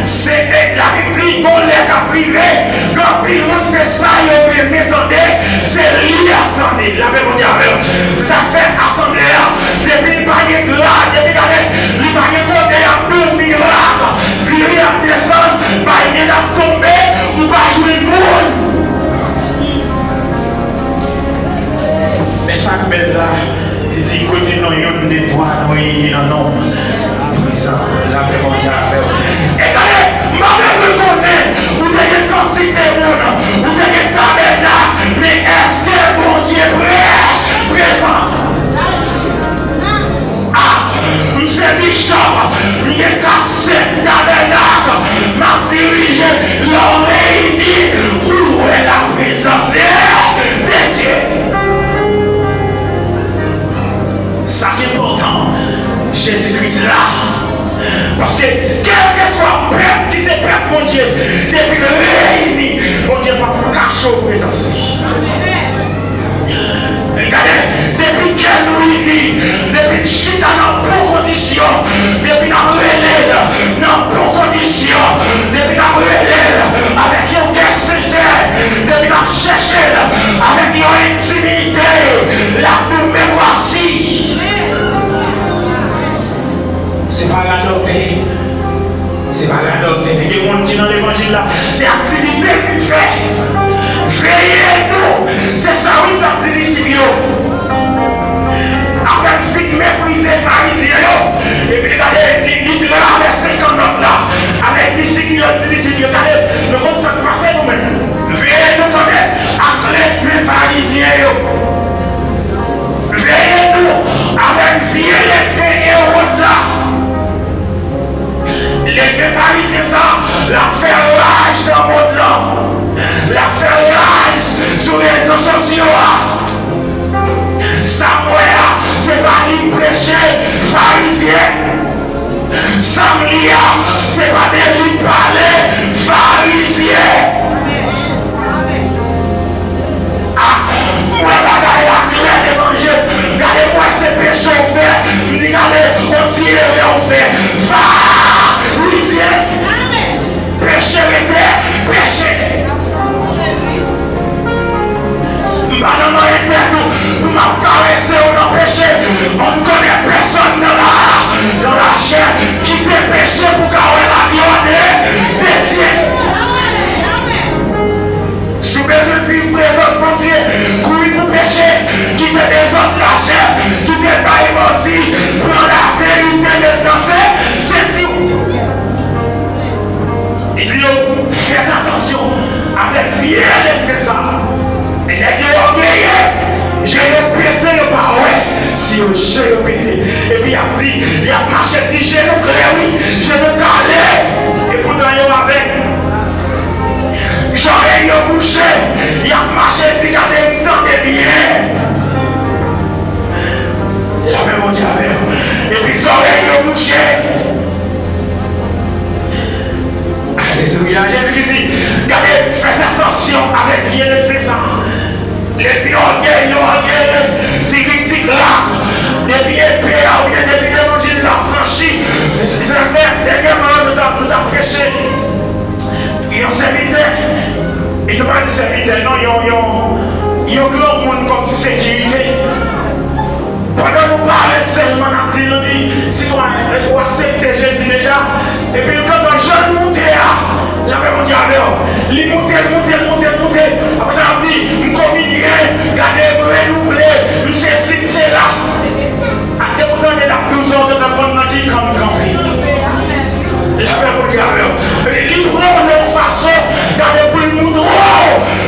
se, e, Labib di, gon lè k ap rive, gen anpil moun, se sa yo renmen tande, se li y ap tande. Lapè Bondye avè w. Se sa k fè asanble a, depi li pa gen grad, depi gade, li pa gen kote y ap di w mirak, diri ap desann, bay men ap tonbe, ou pa jwenn moun. Men sa k bèl la, li di, kote nou youn de twa nou reyini nan non m, prezan, lapè Bondye avè w. E gade, m pa bezwen konnen, ou te gen kantite moun, ou te gen tabènak, men èske Bondye prè, prezan? Ah, m se bichòp, m gen kat, senk tabènak, m ap dirije, lè w reyini, ou wè laprezans de, de Dye. Sa k enpòtan, Jezi Kris la. Paske kèlkeswa pèp ki se pèp Bondye, depi l reyini, Bondye p ap kache w prezans li. Gade, depi kè nou ini, depi n chita nan bon kondisyon, depi n ap rele l nan bon kondisyon, depi n ap rele l avèk yon kè sensè, depi n ap chèche l avèk yon entimite, l ap di w, "Me voici." Se pa radòtè. Se pa radòtè. Gen moun ki nan levanjil la, se aktivite l vin fè. Veye nou. Se sa wi l t ap di disip yo. Apre l fin meprize Farizyen yo, epi gade, li, li travèse kannòt la avèk disip yo, l di disip yo, "Gade, nou konn sa k pase nou menm. Veye nou tande ak leve Farizyen yo." Veye nou avèk vye leve Ewòd la. Leve Farizyen sa, l ap fè raj nan mond lan. L ap fè raj sou rezo sosyo a. Sa m wè a, se pa li k preche, Farizyen. Sa m li a, se pa de li k pale, Farizyen. Ah, m wè bagay la klè devan je m. Gade, m wè se peche w fè. M di, gade, on ti erè w fè. Farizyen. Peche rete peche. M pa nan manyen tèt ou pou m ap karese w nan peche. On ne connaît personne dans la, dans la chair ki te peche pou ka wè laglwa de, de Dye. Si w bezwen viv prezans Bondye, kouri pou peche, kite dezòd lachè, kite bay manti, pran laverite met nan se, senti w. Li di yo, fèt atansyon avèk vye leve sa. E nèg yo ògeye, je yo pete, yo pa wè, si yo je yo pete. Epi y ap di, y ap mache di, je nou klè wi, je nou kale. Epoutan yo avèg. Zòrèy yo bouche, y ap mache di, gade m tande byen. Lapè Bondye avè w. Epi zòrèy yo bouche. Alelouya. Jezi ki di, gade, fèt atansyon avèk vye leve sa. Leve ògèy yo, ògèy, ti rik ti klak. Depi epe a oubyen depi levanjil la franchi. Se sa k fè, dènyèman, nou t ap, nou t ap preche. Yon sèvitè, e nou pa di sèvitè non, yon, yon, yon granmoun kòmsi sekirite. Pandan nou parèt sèlman n ap di, nou di, sitwayen, ou aksepte Jezi deja? Epi l gentan jan l moute a, lapè Bondye avè w. Li moute, l moute, l moute, l moute. Apre sa, l ap di, m kominye, gade, m renouvle, m sesi, m sela. Ak de ou tande l ap douzan, ou gentan konn nan ki kan l kanpe. Lapè Bondye avè w. Li pran w nan yon fason, gade pou l moutre w,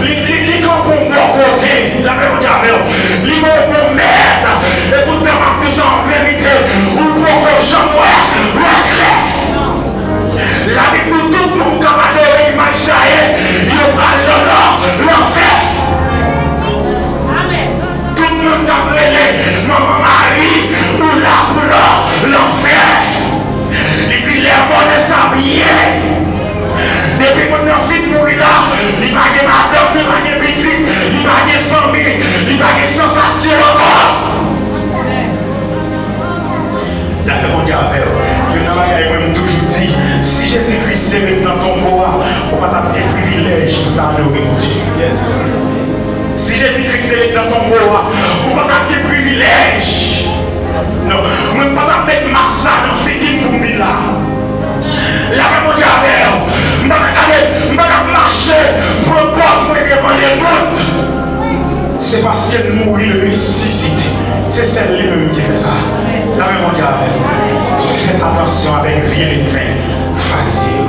li, li, li kanpe w bò kote. Lapè Bondye avè w. Li gon bon mèt. Epoutan, m ap di w sa an verite, ou poko janm wè, wè klè Adore Bondye. Si Jezi Kris te ret nan tonbo a, ou pa t ap gen privilèj. Non, mwen pa t ap met mas sa nan figi m pou m vin la. Lapè Bondye avè w. M pa t ap gade, m pa t ap mache, pran pòz mwen devan lemonn. Se paske l mouri, l resisite. Se sèl li menm ki fè sa. Lapè Bondye avè w. Fèt atansyon avèk vye ledven Farizyen yo.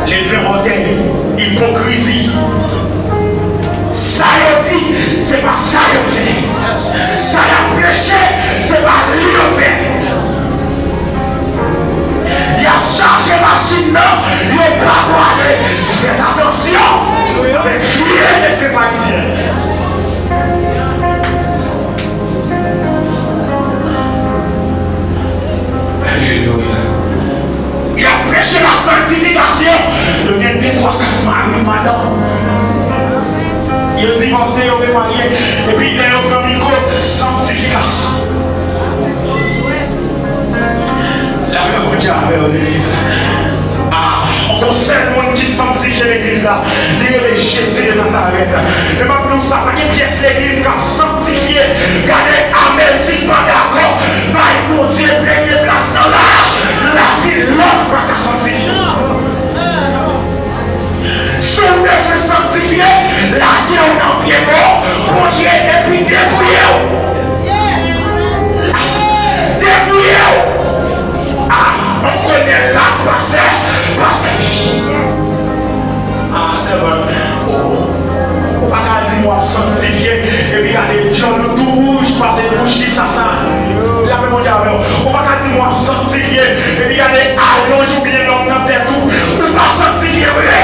Ledven ògèy, ipokrizi. Sa yo di, se pa sa yo fè. Sa y ap preche, se pa li yo fè. Y ap chaje machin nan, yo pa prale. Fèt atansyon avèk vye ledven Farizyen. Alelouya. Y ap preche la sanktifikasyon. Yo gen de, twa, kat mari, madanm. Yo divòse, yo remarye. Epi lè yo pran mikwo, sanktifikasyon. Lapè Bondye avè w, legliz. Ah, gon sèl moun ki sanktifye legliz la, li rele Jezi de Nazarèt. Men m ap di w sa, pa gen pyès legliz k ap sanktifye. Gade, amèn, si w pa dakò, bay Bondye premye plas nan la, lavi lòt pa ka sanktifye. Si w bezwen sanktifye, lage w nan pye bò Bondye epi debouye w. Debouye w. Ah, on kolonèl la, pastè, pastè. Ah, sèvant. Ou, ou pa ka di m w ap sanktifye, epi gade djòl ou tou wouj pase bouch, kisa sa? Lapè Bondye avè w. Ou pa ka di m w ap sanktifye, epi gade alonj oubyen long nan tèt ou, ou pa sanktifye vre.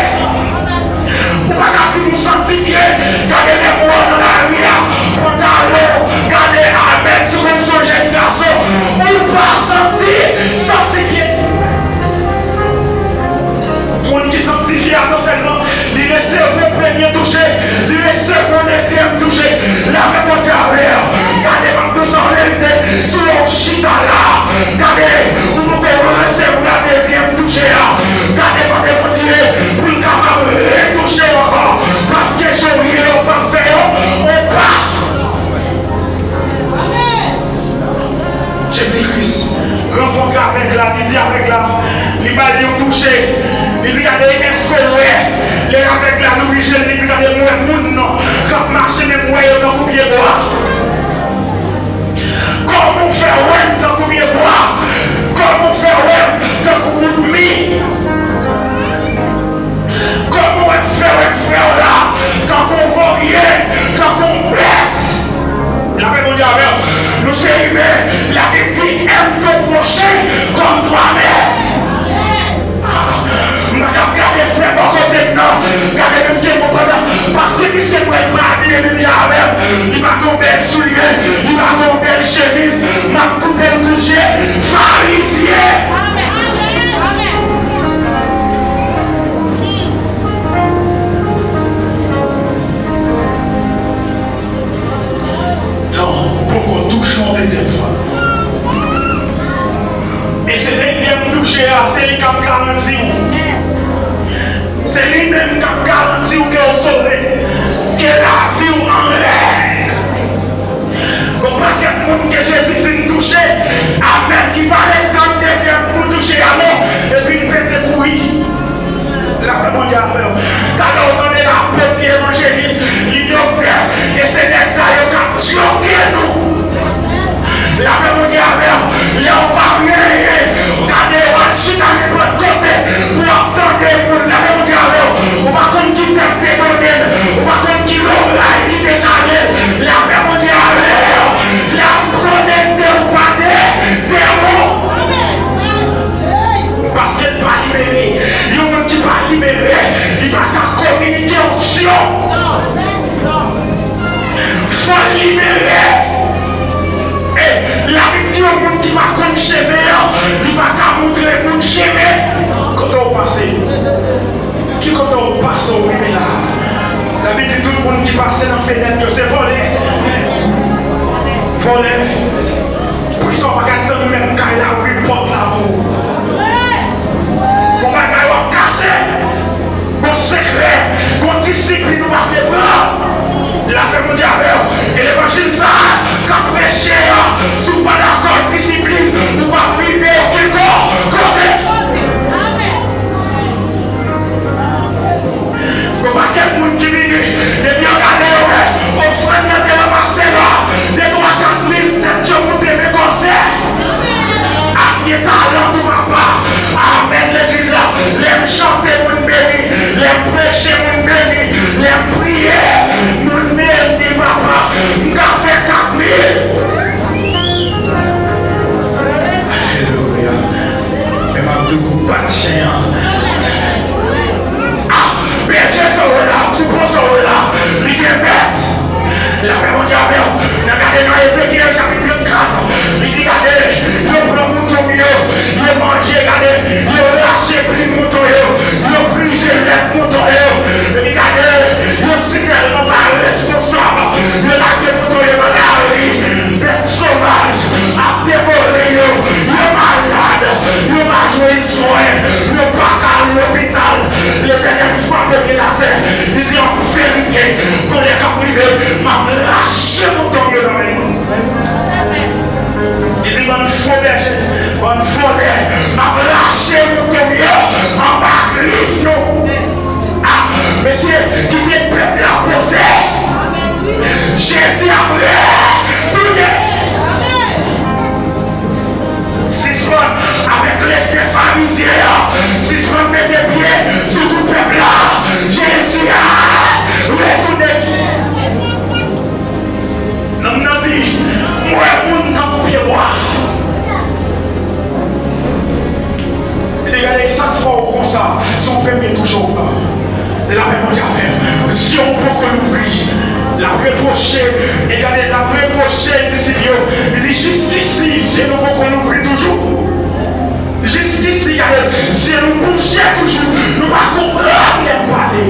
Ou pa ka di m ou sanktifye, gade lè m wè w nan lari a, pantalon, gade amèn, si w konn se yon jèn gason, ou pa santi, sanktifye. Moun ki sanktifye a non sèlman li resevwa premye touche, li resevwa dezyèm touche. Lapè Bondye avè w. Gade, m ap di w sa an verite, si w chita la, gade, ou poko resevwa dezyèm touche a. Gade, mande Bondye pou l kapab retouche w ankò, paske jan w ye yo p ap fè yo, ou pa. Jezi Kris rankontre avèg la, li di avèg la, li ba l yon touche. Li di, gade, èske w wè? Lè avèg la louvri je l, li di, gade, m wè moun nan k ap mache, men m wè yo tankou pye bwa. Kòman w fè wè m tankou pye bwa? Kòman w fè wè m tankou bout mi? Kòman w fè wè frè w la tankou yon vorye, tankou yon bèt? Lapè Bondye avè w. Nou se imen. Labib di, aime ton prochain comme toi-même. Ah, m pa t ap gade frè bò kote m nan. Gade menm ke mwen pandan. Paske piske frè m pa abiye menm jan avè m. Li pa gen yon bèl soulye. Li pa gen yon bèl chemiz. M ap koupe l kout je. Farizyen. Non, ou poko touche yon dezyèm fwa. E se dezyèm touche a, se li k ap garanti w. Se li menm k ap garanti w ke w sove, ke lavi w an règ. Gon pakèt moun ke Jezi fin touche, amèn, ki pa ret tann dezyèm pou touche a non, epi l pete kouri. Lapè Bondye avè w. Talè w tande lapot, li evanjelis, li doktè, e se nèg sa yo k ap djoke nou. Lapè Bondye avè w. Lè w pa byen ye, gade, w al chita nenpòt kote pou w ap tande moun. Lapè Bondye avè w. Ou pa konn ki tèt te donnen l, ou pa konn ki loray ki te kale l. Lapè Bondye avè w. L ap konekte w pa de demon. Paske l pa libere. Yon moun ki pa libere, li pa ka kominike onksyon. Fò l libere. E Labib di yon moun ki pa konn chemen an, li pa ka montre moun chemen. Kote w pase? Ki kote w pase w rive la? Labib di tout moun ki pase nan fenèt yo se vòlè. Vòlè. Poukisa w pa ka tann menm kay la ouvri pòt la pou ou? Gon bagay w ap kache. Gon sekrè Sispann mete pye sou kou pèp la. Jezi a retounen. Nonm nan di, "M wè moun tankou pyebwa." Li di, "Gade sa k fè w konsa, se yon premye touche w pran." Lapè Bondye avè w. Zye w poko louvri. L ap repwoche, e gade, l ap repwoche disip yo. Li di, "Jiskisi, zye nou poko louvri toujou?" Jiskisi, gade, zye nou bouche toujou, nou pa konprann lè m pale.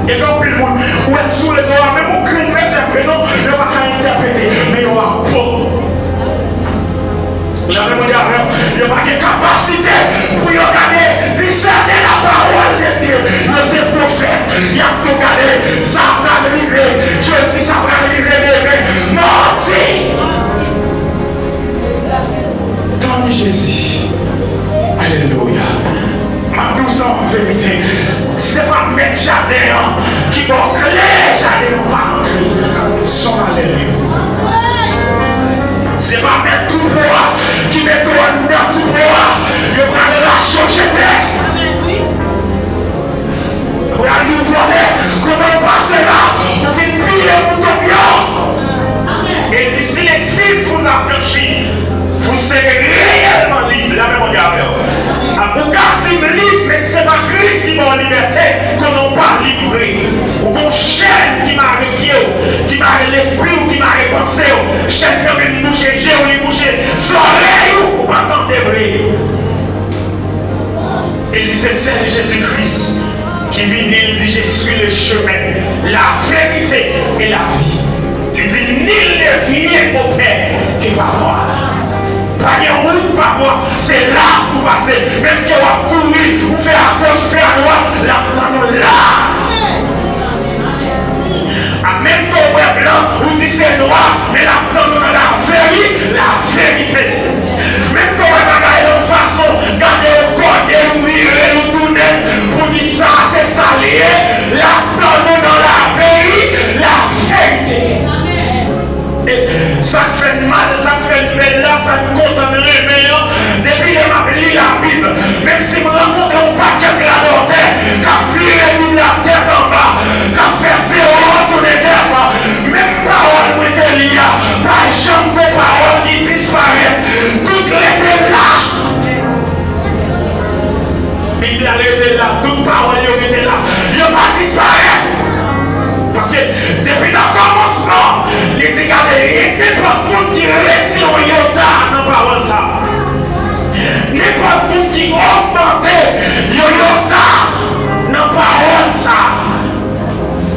E gen anpil moun, ou wè sou rezo a, menm yon grenn vèsè vre non, yo pa ka entèprete, men yo ap bon. Lè menm Bondye avè w, yo pa gen kapasite pou yo gade, disène la parole de Dieu. Yo se pwofèt, y ap tou gade, sa pral rive, jodi sa pral rive demen. Manti! Tann Jezi. Alelouya. M ap di w sa an verite. Se pa mèt jaden an ki ba w kle jaden an pa antre. Se yon malè li ye. Se pa mèt twoupo a ki mete w anndan twoupo a. Yo pral rache w jete. Pral nou vòlè, kote w pase la, ou vin piye pou tonbe yo. Et si les fils vous affranchit, vous serez réellement libres. Lapè Bondye avè w. Ou ka di m lib, men se pa Kris ki ba w libète, konnen w pa lib vre. Ou gon chèn ki mare pye w, ki mare lespri w, ki mare panse w. Chèn nan menm bouche je w, li bouche zòrèy ou, ou pa tande vre. E li di, se sèl Jezi Kris ki vini, li di, "Je suis le chemin, la vérité et la vie." Li di, "Nul ne vient au Père que par moi." Pa gen wout pa bò, se la pou pase. Menm ke w ap kouri, ou fè agoch, ou fè adwat, l ap tann ou la. A menm ke w wè blan, ou di se nwa, men l ap tann ou nan laveri, laverite. Menm ke w wè bagay la yon fason, gade l, kòde l, ou vire l, ou tounen l, pou di sa, se sa l ye, l ap tann ou nan laveri, laverite. E sa k fè n mal, sa k fè n bèl la, sa n kontan, n renmen an, depi lè m ap li Labib, menm si m rankontre yon pakèt radòtè k ap vire Bib la tèt anba, k ap fè zewo tounen nèf, menm pawòl mwen te li a, pa janm gon pawòl ki disparèt. Tout rete la. Bib la rete la, tout pawòl yo rete la. Yo pa disparèt. Paske depi nan kòmansman, li di, gade, nenpòt moun ki retire yon yota nan pawòl sa, nenpòt moun ki ogmante yon yota nan pawòl sa,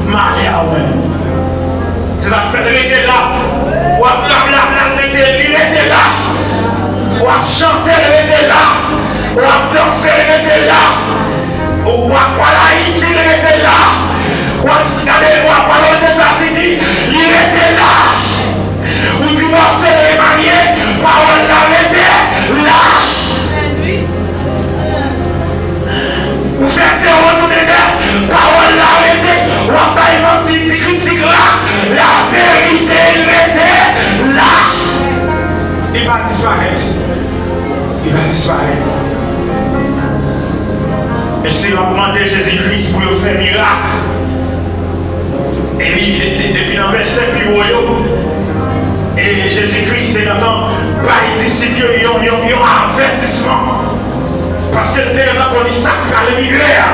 malè a ou menm. Se sa k fè l rete la. W ap rablabla, l rete, li rete la. W ap chante, l rete la. W ap danse, l rete la. W ap al Ayiti, l rete la. W ap, gade, w ap al Ozetazini, li rete la. Ou divòse, remarye, pawòl la rete la. Ou fè zewo tounen nèf, pawòl la rete, w ap bay manti, ti kritik la, laverite rete la. Li pa disparèt. Li pa disparèt. Mesye yo ap mande Jezi Kris pou yo fè mirak. Epi, de- de- depi nan vèsè pi wo yo, e Jezi Kris te gentan bay disip yo yon, yon, yon avètisman. Paske l te gentan konnen sa k pral rive a.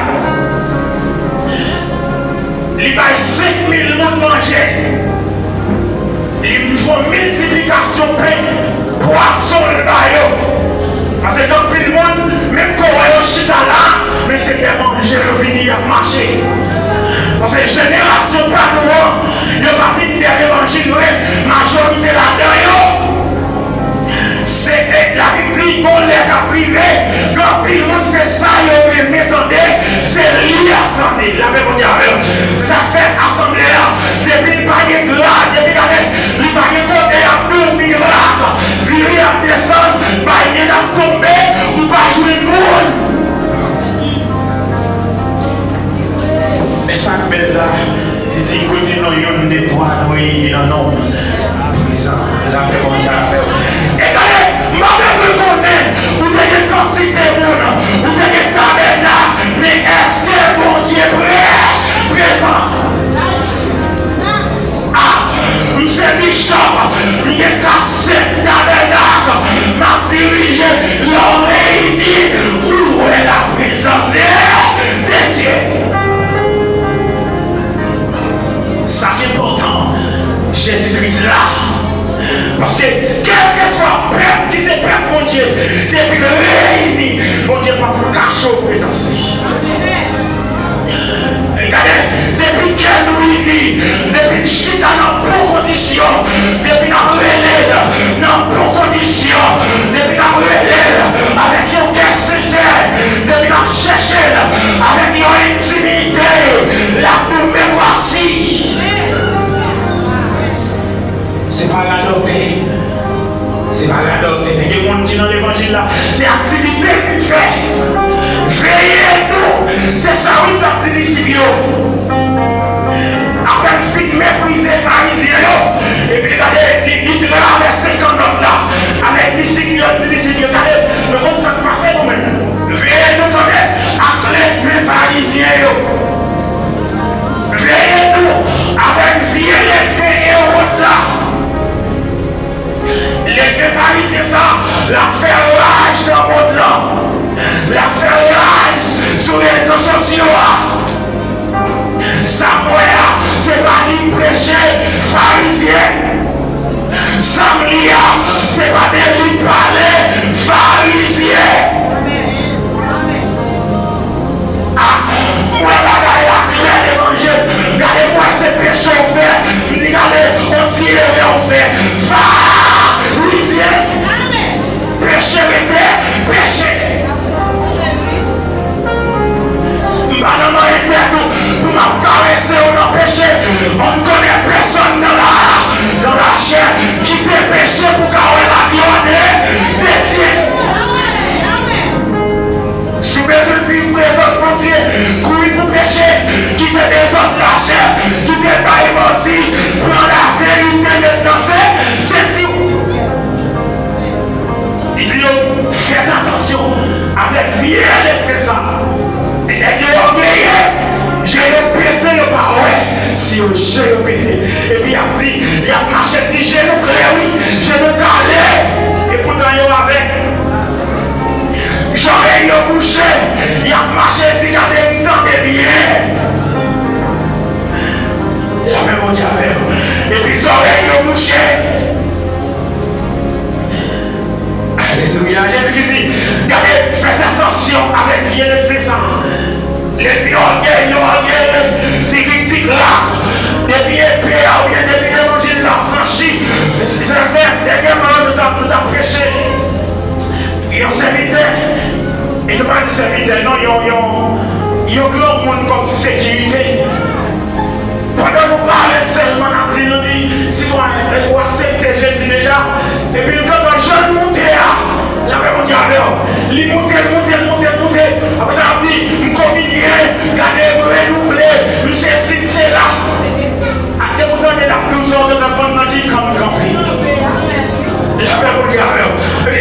Li bay senk mil moun manje. Li fè yon miltiplikasyon pen, pwason l ba yo. Paske gen anpil moun, menm ke w wè yo chita la, men se dèyè manje yo vini, y ap mache. Paske jenerasyon pa nou an, yo pa vin dèyè levanjil vre, majorite ladan yo, se, e, Labib di, gon lè k ap rive, gen anpil moun, se sa yo renmen tande, se li y ap tande. Lapè Bondye avè w. Se sa k fè asanble a, depi l pa gen grad, depi gade, li pa gen kote y ap di w mirak, diri ap desann, bay nèg ap tonbe, ou pa jwenn moun. Men sa k bèl la, li di, kote non youn de twa dwe ye nan nonm, prezan, lapè Bondye avè w. E gade, m pa bezwen konnen, ou te gen kantite moun, ou Paske kèlkeswa pèp ki se pèp Bondye, depi l reyini, Bondye p ap kache w prezans li. Gade, depi kè nou ini, depi n chita nan bon kondisyon, depi n ap rele l nan bon kondisyon, depi n ap rele l avèk yon kè sensè, depi n ap chèche l avèk yon entimite, l ap di w, "Me voici." Se pa radòtè. Se pa radòtè. Gen moun ki nan levanjil la, se aktivite l vin fè. Veye nou. Se sa wi l t ap di disip yo. Apre l fin meprize Farizyen yo, epi gade, li, li travèse kannòt la avèk disip yo, li di disip yo, "Gade, nou konn sa k pase nou menm. Veye nou tande ak leve Farizyen yo." Veye nou avèk vye leve Ewòd la. Leve Farizyen sa, l ap fè raj nan mond lan. L ap fè raj sou rezo sosyo a. Sa m wè a, se pa li k preche, Farizyen. Sa m li a, se pa de li k pale, Farizyen. Ah, m wè bagay la klè devan je m. Gade, m wè se peche w fè. M di, gade, on ti erè w fè. Farizyen. Peche rete peche. M pa nan manyen tèt ou pou m ap karese w nan peche. On ne connaît personne dans la, dans la chair qui te péché pou ka wè la gloire de, de Dieu. Si w bezwen viv prezans Bondye, kouri pou peche, kite dezòd lachè, kite bay manti, pran laverite met nan se, senti w. Li di yo, "Fèt atansyon avèk vye leve sa. Nèg yo ògeye, je yo pete, yo pa wè. Si yo je yo pete." Epi y ap di, y ap mache di, "Je nou klè wi, je nou kale." Epoutan yo avèg. Zòrèy yo bouche, y ap mache di, "Gade, m tande byen." Lapè Bondye avè w. Epi zòrèy yo bouche. Alelouya. Jezi Kris di, gade, fèt atansyon avèk vye leve sa. Leve ògèy yo, ògèy, ti rik ti klak. Depi epe a oubyen depi levanjil la franchi. Se vre, dènyèman, nou t ap, nou t ap preche. Yon sèvitè, e nou pa di sèvitè, non, yon, yon, yon granmoun kòm si sekirite. Pandan nou parèt sèlman, n ap di, nou di, "Sitwayen, ou aksepte Jezi deja?" Epi l gentan jan l moute a, lapè Bondye avè w. Li moute, l moute, l moute, l moute. Apre sa, l ap di, "M kominye, gade, m renouvle, m sesi, m sela." Ak de bout ane, l ap di w sa, w gentan konn nan ki kan m kanpe. Lapè Bondye avè w.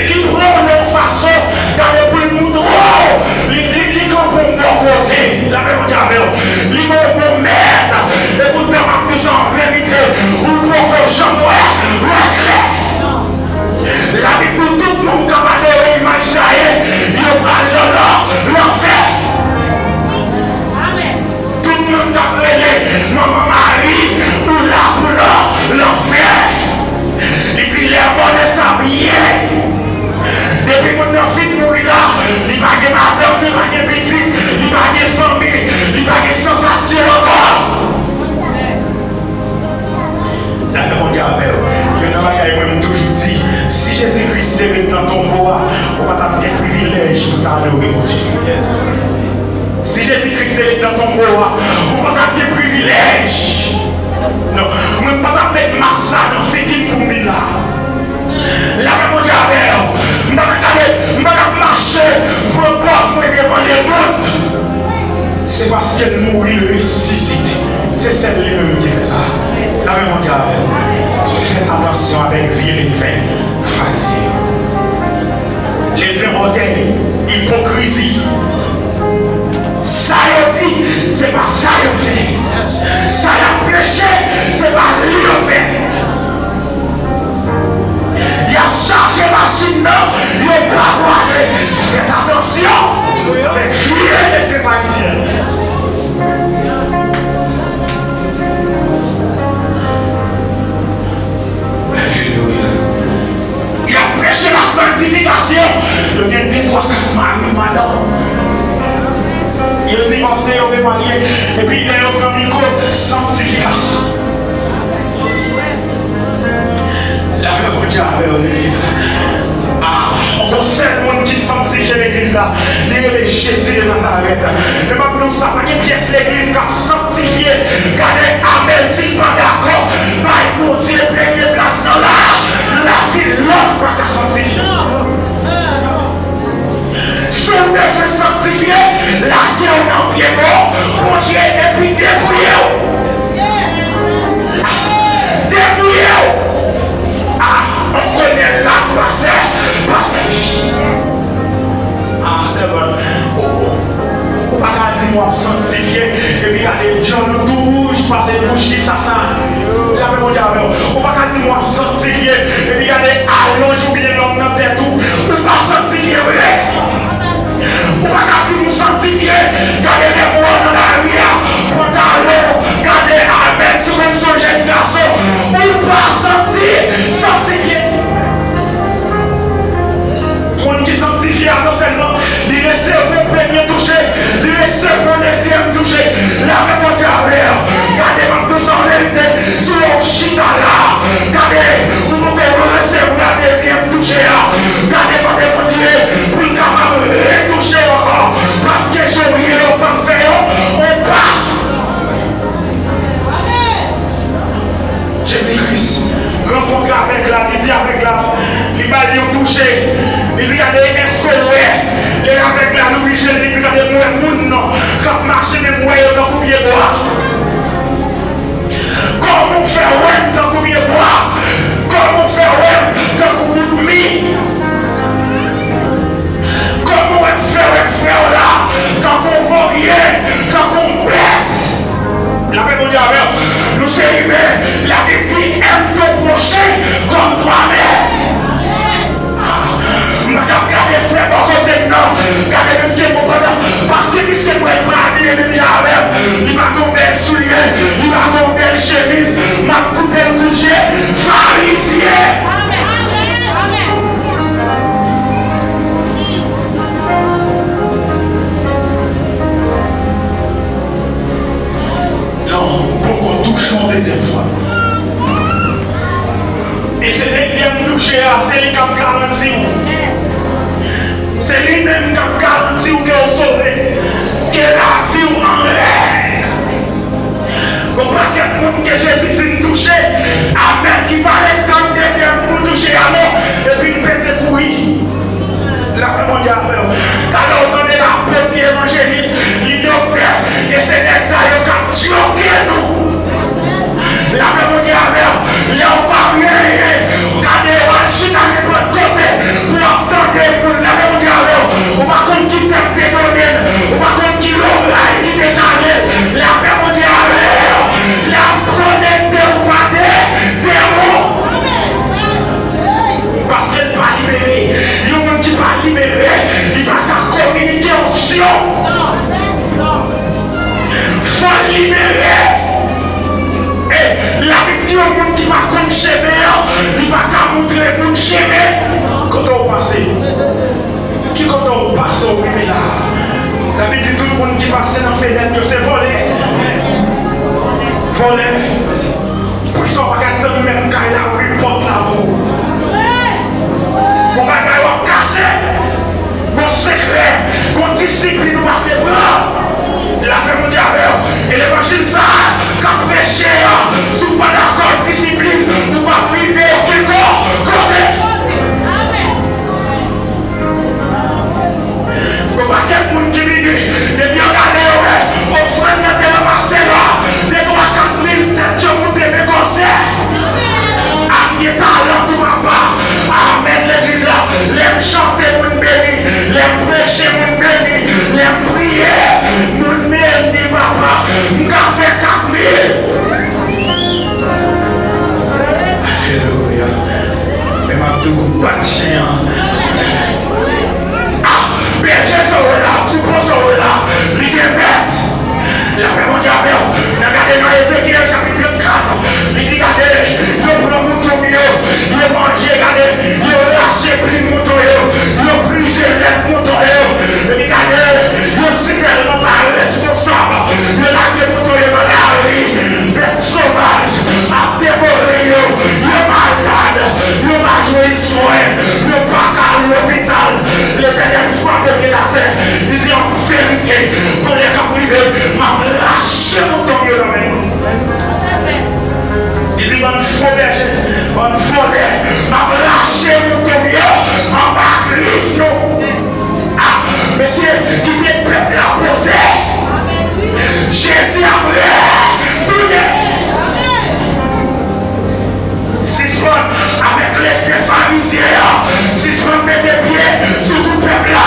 Li pran w nan yon fason, gade, pou l moutre w, li, li, li kanpe w bò kote. Lapè Bondye avè w. Li gon bon mèt. Epoutan, m ap di w sa an verite, ou poko janm wè, wè klè. Labib di w tout moun k ap adore imaj taye, yo pral nan, nan lanfè. Tout moun k ap rele Manman Mari, ou la pou la, lanfè. Li di, "Les morts ne savent rien." Depi moun nan fin mouri la, li pa gen madanm, li pa gen pitit, li pa gen fanmi, li pa gen sansasyon ankò. Lapè Bondye avè w. Youn nan bagay mwen, m toujou di, si Jezi Kris te ret nan tonbo a, ou pa t ap gen privilèj pou w ta adore Bondye. Si Jezi Kris te ret nan tonbo a, ou pa t ap gen privilèj. Non, mwen pa t ap met mas sa nan figi m pou m vin la. Lapè Bondye avè w. M pa t ap gade, m pa t ap mache, pran pòz mwen devan lemond. Se paske l mouri, l resisite. Se sèl li menm ki fè sa. Lapè Bondye avè w. Fè atansyon avèk vye leve Farizyen yo. Leve ògèy, ipokrizi. Sa yo di, se pa sa yo fè. Sa y ap preche, se pa li yo fè. Y ap chaje machin nan, yo pa pwale. Fèt atansyon avèk vye leve Farizyen. Alelouya. Lapè Bondye avè w, legliz. Ah, gon sèl moun ki sanktifye legliz la, li rele Jezi de Nazarèt. Men m ap di w sa, pa gen pyès legliz k ap sanktifye. Gade, amèn, si l pa dakò, bay Bondye premye plas nan la, lavi lòt pa ka sanktifye. Si w bezwen sanktifye, lage w nan pye bon Bondye epi debouye w. Debouye w. Ah, on konnen la pase, pase. Ah, sèvant, ou, ou, ou pa ka di m w ap sanktifye, epi gade djòl ou tou wouj pase bouch ki sasa. Lapè Bondye avè w. Ou pa ka di m w ap sanktifye, epi gade alonj ou byen long nan tèt ou. Ou pa sanktifye vre. Ou pa ka di m ou sanktifye. Gade lè w nan lari a, pantalon, gade amèn, si w konn se yon jèn gason. Ou pa santi, sanktifye. Moun ki sanktifye a, non sèlman li resevwa premye touche, li resevwa dezyèm touche. Lapè Bondye avè w. Gade, m ap di w sa an verite, si w chita la, gade, ou poko resevwa dezyèm touche a. Gade, mande Bondye pou l kapab retouche w ankò, paske jan w ye yo p ap fè yo, ou pa. Jezi Kris rankontre avèg la, li di avèg la, li ba l yon touche. Li di, gade, èske w wè? Lè avèg la louvri je l, li di, gade, m wè moun nan k ap mache, men m wè yo tankou pye bwa. Kòman w fè wè m tankou pye bwa? Kòman w fè wè m tankou bout mi? Kòman w fè wè frè w la tankou yon vorye, tankou yon bèt? Lapè Bondye avè w. Nou se imen. Labib di, aime ton prochain comme toi-même. Ah, m pa t ap gade frè bò kote m nan. Gade menm ke bon pandan. Paske piske m wè l pa abiye menm jan avè m. Li pa gen yon bèl soulye. Li pa gen yon bèl chemiz. M ap koupe l kout je. Farizyen. Non, ou poko touche yon dezyèm fwa. E se dezyèm touche a, se li k ap garanti w. Se li menm k ap garanti w ke w sove, ke lavi w an règ. Gon pakèt moun ke Jezi fin touche, amèn, ki pa ret tann dezyèm pou touche a non, epi l pete kouri. Lapè Bondye avè w. Talè w tande lapot li evanjelis, li doktè, e se nèg sa yo k ap djoke nou. Lapè Bondye avè w. Lè w pa genyen, gade w al chita nenpòt kote pou w ap tande moun. Lapè Bondye avè w. Ou pa konn ki tèt te donnen l. Ou pa konn ki loray ki te kale l. Lapè Bondye avè w. L ap konekte w pa de demon. Paske l pa libere. Yon moun ki pa libere, li pa ka kominike onksyon. Fò l libere. E Labib di yon moun ki pa konn chemen an, li pa ka moutre moun chemen. Kote w pase? Ki kote w pase w rive la? Labib di tout moun ki pase nan fenèt yo se vòlè. Vòlè. Poukisa w pa ka tann mèt kay la ouvri pòt la pou ou? Gon bagay w ap kache, gon sekrè, gon disiplin ou pa vle pran. Lapè Bondye avè w. E levanjil sa a k ap preche a, si w pa dakò ak disiplin, ou p ap rive okenn ko-, kote. Gon pakèt moun ki vini, depi yo gade yo wè ofrann nan te ranmase la, de twa kat mil tèt yo moute men gwosè. A m gen talan tou papa. Amèn legliz la. Lè m chante moun beni, lè m preche moun beni, lè m priye moun beni papa. M ka fè kat mil. Bèje, bann vòlè, m ap rache mouton m yo anba grif nou. Ah, mesye, kite pèp la poze. Jezi ap retounen. Sispann avèk lèt vye farizyen an. Sispann mete pye sou kou pèp la.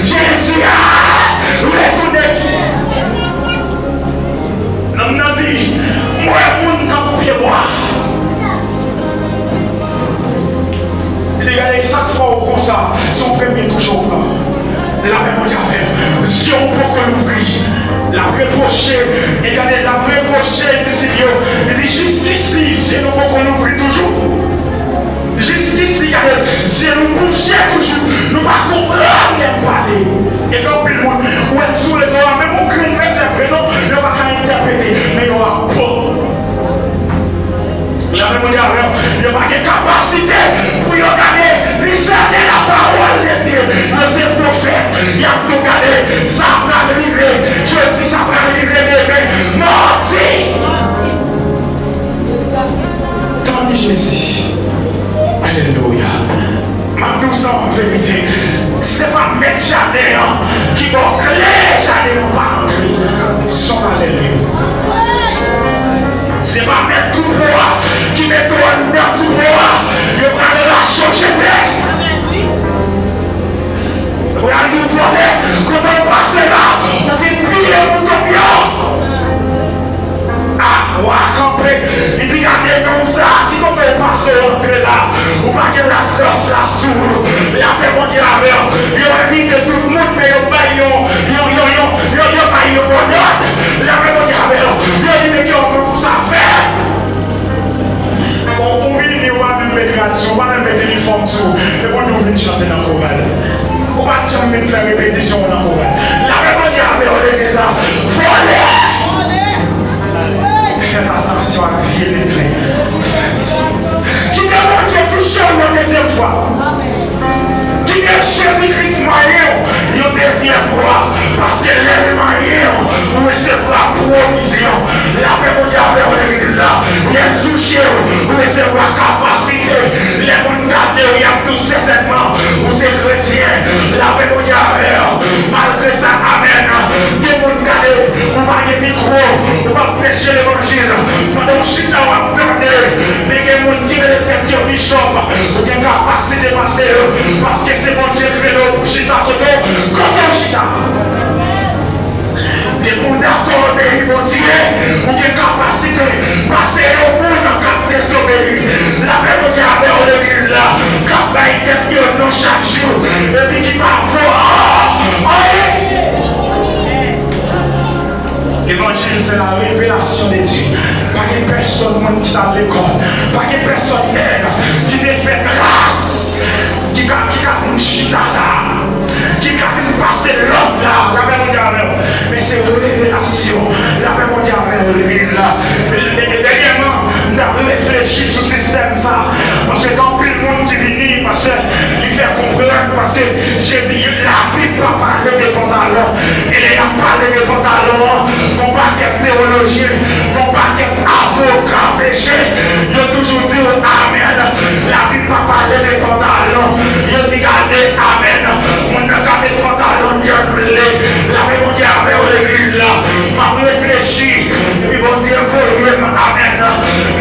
Jezi ap retounen. Nonm nan di, "M wè moun tankou pyebwa." Li di, "Gade sa k fè w konsa, se yon premye touche w pran." Lapè Bondye avè w. Zye w poko louvri. L ap repwoche, e gade, l ap repwoche disip yo. Li di, "Jiskisi, zye nou poko louvri toujou?" Jiskisi, gade, zye nou bouche toujou, nou pa konprann lè m pale. E gen anpil moun, ou wè sou rezo a, menm yon grenn vèsè vre non, yo pa ka entèprete, men yo ap bon. Lapè Bondye avè w, yo pa gen kapasite pou yo gade, disène lapawòl de Dye. Yo se pwofèt, y ap nou gade, sa pral rive, jodi, sa pral rive demen. Manti! Tann Jezi. Alelouya. M ap di w sa an verite. Se pa mèt jaden an ki ba w kle jaden an pa antre. Son alelouya. Se pa mèt twoupo a ki mete w anndan twoupo a. Yo pral rache w jete. Pral yon vòlè, kote w pase la, ou vin piye mouton m yo. Ah, wa kanpe, li di, "Gade nonm sa, ki kote w pase w antre la? Ou pa gen lagrès la sou ou. Lapè Bondye avè w." Yo envite tout moun, men yo bay yon, yon, yon, yon, yo, yo bay yon mòdòd. Lapè Bondye avè w. Yo di, "Men ki yon moun pou sa fè?" Bon, ou vini, ou pa menm met rad sou, ou pa menm met inifòm sou, epi w di w vin chante nan koral. Ou pa t janm vin fè repetisyon w nan koral. Lapè Bondye avè w, legliz la. Vòlè! Fèt atansyon ak vye leve. Kite Bondye touche w yon dezyèm fwa. Kite Jezi Kris manyen w yon dezyèm fwa, paske lè l manyen w, ou resevwa pwovizyon. Lapè Bondye avè w, legliz la. Lè l touche w, ou resevwa kapasite. Lè moun gade w, y ap di w sètènman, ou se kretyen. Lapè Bondye avè w. Malgre sa, amèn. Gen moun gade, ou pa gen mikwo, ou p ap preche levanjil. Pandan w chita, w ap tande. Men gen moun ki rele tèt yo, Bishop, ou gen kapasite pase yo, paske se Bondye k rele w pou chita kote w, kote w chita. Depi w dakò obeyi Bondye, ou gen kapasite pase yon moun k ap dezobeyi. Lapè Bondye avè w, legliz la, k ap bay tèt yo non chak jou, epi ki pa fè anyen. Levanjil, se la revelasyon de Dye. Pa gen pèsonn moun ki t al lekòl. Pa gen pèsonn nèg ki te fè klas ki ka, ki ka vin chita la, ki ka vin pase lòd la. Lapè Bondye avè w. Men se revelasyon. Lapè Bondye avè w, legliz la. E, e, e dènyèman, m t ap reflechi sou sistèm sa. Paske gen anpil moun ki vini, paske li fè konprann, paske Jezi, Labib pa pale de pantalon. E lè y ap pale de pantalon an, gon pakèt teyolojyen, gon pakèt avoka peche, yo toujou di w amèn. Labib pa pale de pantalon. Yo di gade amèn. Moun nan ka met pantalon l jan l vle. Lapè Bondye avè w, legliz la. M ap reflechi. Epi Bondye voye m, amèn,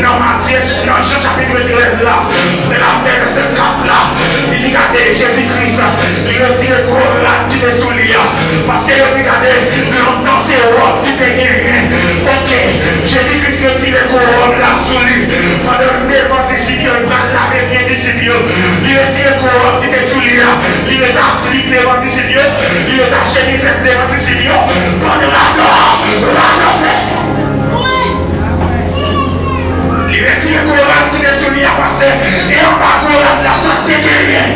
nan Matye, nan Jan chapit trèz la, frè la, vèsè kat la, li di, gade, Jezi Kris, li retire gwo rad ki te sou li a, paske yo di, gade, lontan se wòb ki te genyen. Oke, Jezi Kris retire gwo wòb la sou li, pandan l devan disip yo, li pral lave pye disip yo, li retire gwo wòb ki te sou li a, li ret aslip devan disip yo, li ret achemizèt devan disip yo, pandan radò, radòtè. Li retire gwo rad ki te sou li a, pastè, e anba gwo rad la, sa k te genyen?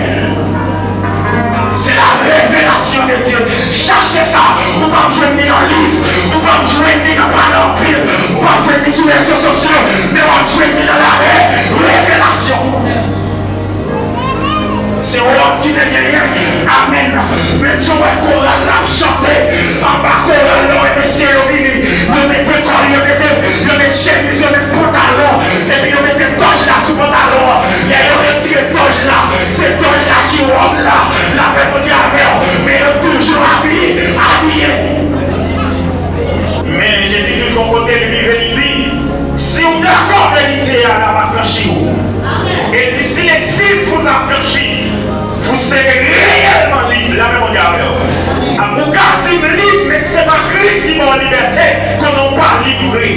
Se la revelasyon de Dye. Chache sa, ou p ap jwenn li nan liv, ou p ap jwenn li nan pale anpil, ou p ap jwenn li sou rezo sosyo, men w ap jwenn li nan la re-, revelasyon. Se wòb ki te genyen. Amèn. Menm jan w wè koral la ap chante, anba koral la, w wè mesye yo vini. Yo mete kòl, yo mete, yo met chemiz, yo met pantalon, epi yo mete tòch afranchi. Vous serez réellement libre. Lapè Bondye avè w. Ou ka di m lib, men se pa Kris ki ba w libète, konnen w pa lib vre.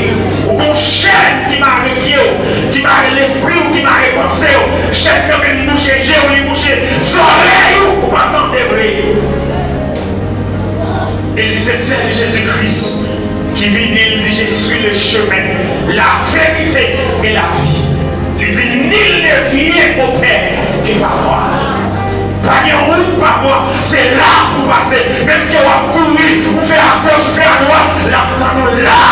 Ou gon chèn ki mare pye w, ki mare lespri w, ki mare panse w. Chèn nan menm bouche je w, li bouche zòrèy ou, ou pa tande vre. E li se sèl Jezi Kris ki vini, li di, "Je suis le chemin, la vérité et la vie." Li di, "Nul ne vient au Père que par moi." Pa gen wout pa bò, se la pou pase. Menm ke w ap kouri, ou fè agoch, ou fè adwat, l ap tann ou la.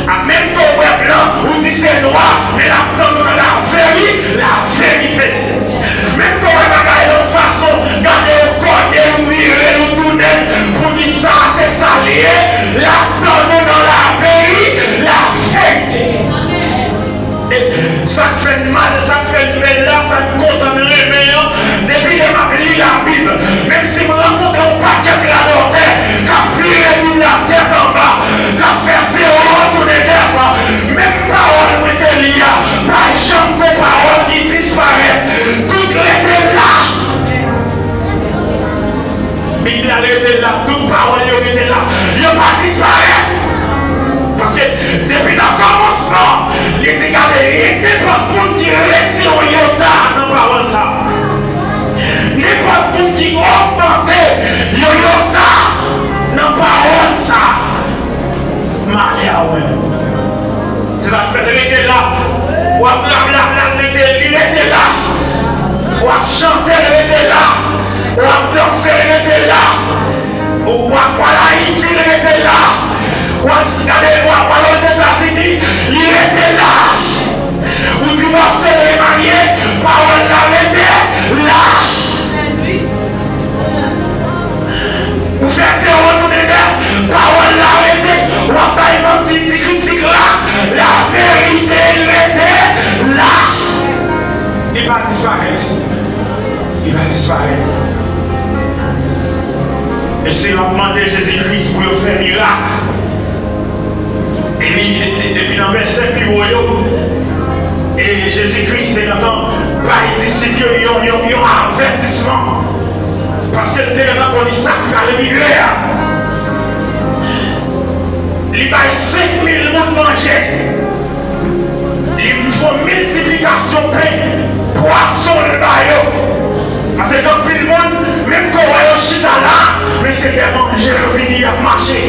A menm ke w wè blan, ou di se nwa, men l ap tann ou nan laveri, laverite. Menm ke w wè bagay la yon fason, gade w kòde l, ou vire l, ou tounen l, pou di sa, se sa l ye, l ap tann ou nan laveri, laverite. E sa k fè n mal, sa k fè n bèl la, sa n kontan, n renmen an, depi lè m ap li Labib, menm si m rankontre yon pakèt radòtè k ap vire Bib la tèt anba, k ap fè zewo tounen nèf, menm pawòl mwen te li a, pa janm gon pawòl ki disparèt. Tout rete la. Bib la rete la, tout pawòl yo rete la. Yo pa disparèt. Paske depi nan kòmansman, li di, gade, nenpòt moun ki retire yon yota nan pawòl sa, nenpòt moun ki ogmante yon yota nan pawòl sa, male a ou menm. Se sa k fè l rete la. W ap rablabla l, rete, li rete la. W ap chante l, rete la. W ap danse l, rete la. W ap al Ayiti, l rete la. W al, gade, w ap al Ozetazini, li rete la. Ou divòse, remarye, pawòl la rete la. Ou fè zewo tounen nèf, pawòl la rete, w ap bay manti, ti kritik la, laverite rete la. Li pa disparèt. Li pa disparèt. Mesye yo ap mande Jezi Kris pou yo fè mirak. Epi, de-, de-, depi nan vèsè pi wo yo, e Jezi Kris te gentan bay disip yo yon, yon, yon avètisman. Paske l te gentan konnen sa k pral rive a. Li bay senk mil moun manje. Li fè miltiplikasyon pen, pwason l ba yo. Paske gen anpil moun, menm ke w wè yo chita la, men se lè manje yo vini, y ap mache.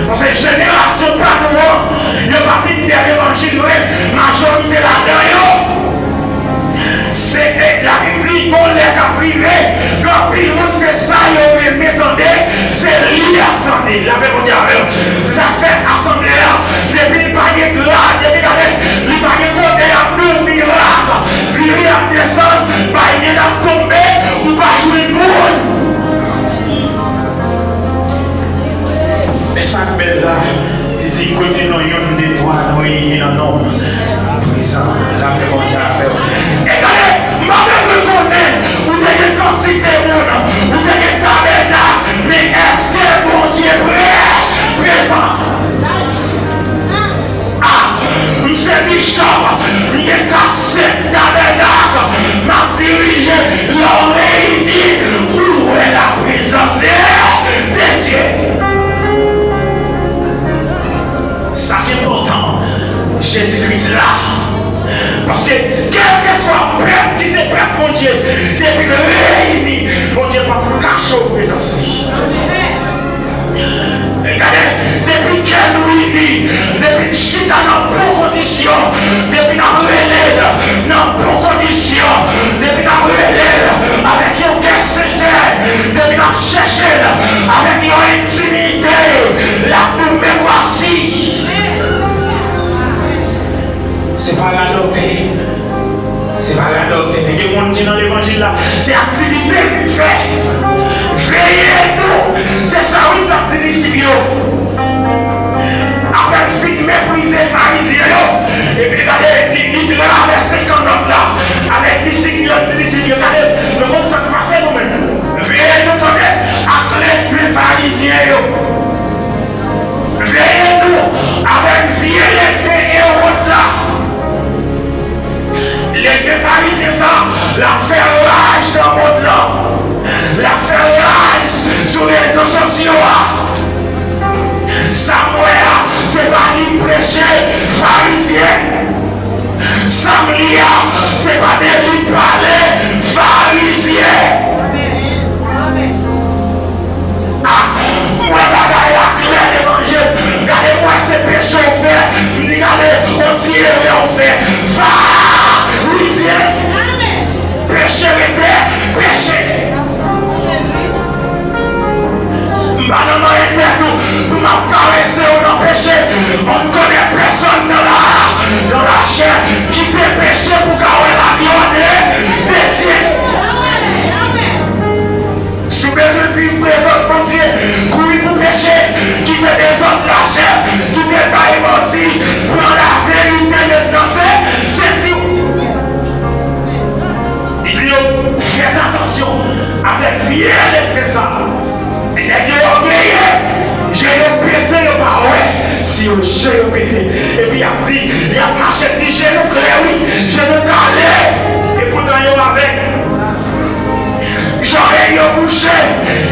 Paske jenerasyon pa nou an, yo pa fin dè levanjil vre, majorite ladan yo, se, e, Labib di, gon lè k ap rive, gen anpil moun, se sa yo renmen tande, se li y ap tande. Lapè Bondye avè w. Se sa k fè asanble a, depi li pa gen grad, depi gade, li pa gen kote y ap di w mirak, diri ap desann, bay nèg ap tonbe, ou pa jwenn moun. Men sa k bèl la, li di, kote nou youn de twa nou reyini nan non m, m prezan. Lapè Bondye avè w. E gade, m pa bezwen konnen ou te gen kantite moun, ou te gen tabènak, men èske Bondye prè, prezan? A, m se bichòp, m gen kat, senk tabènak, m ap dirije, lè w reyini, ou wè laprezans de, de Dye. Sa k enpòtan, Jezi Kris la. Paske kèlkeswa pèp ki se pèp Bondye, depi l reyini, Bondye p ap kache w prezans li. Gade, depi kè nou ini, depi n chita nan bon kondisyon, depi n ap rele l nan bon kondisyon, depi n ap rele l avèk yon kè sensè, depi n ap chèche l avèk yon entimite, l ap di w, men vwasi. Se pa radòtè. Se pa radòtè. Gen moun ki nan levanjil la, se aktivite l vin fè. Veye nou. Se sa wi l t ap di disip yo. Apre l fin meprize Farizyen yo, epi gade, li, li travèse kannòt la avèk disip yo, l di disip yo, gade, nou konn sa k pase nou menm. Veye nou tande ak leve Farizyen yo. Veye nou avèk vye leve Ewòd la. Farizyen. Sa m li a, se pa de li pale, Farizyen. Ah, m wè bagay la klè devan je m. Gade, m wè se peche w fè. M di, gade, on ti erè w fè. Farizyen. Peche rete peche. M pa nan manyen tèt ou pou m ap karese w nan peche. On ne connaît personne dans la, dans la chair, kite peche pou ka wè la gloire de, de Dieu. Si w bezwen viv prezans Bondye, kouri pou peche, kite dezòd lachè, kite bay manti, pran laverite met nan se, senti w. Li di yo, fèt atansyon avèk vye leve sa. Nèg yo ògeye, je yo pete, yo pa wè. Si yo je yo pete, epi y ap di, y ap mache di je nou klè wi, je nou kale. Epoutan yo avèg. Zòrèy yo bouche,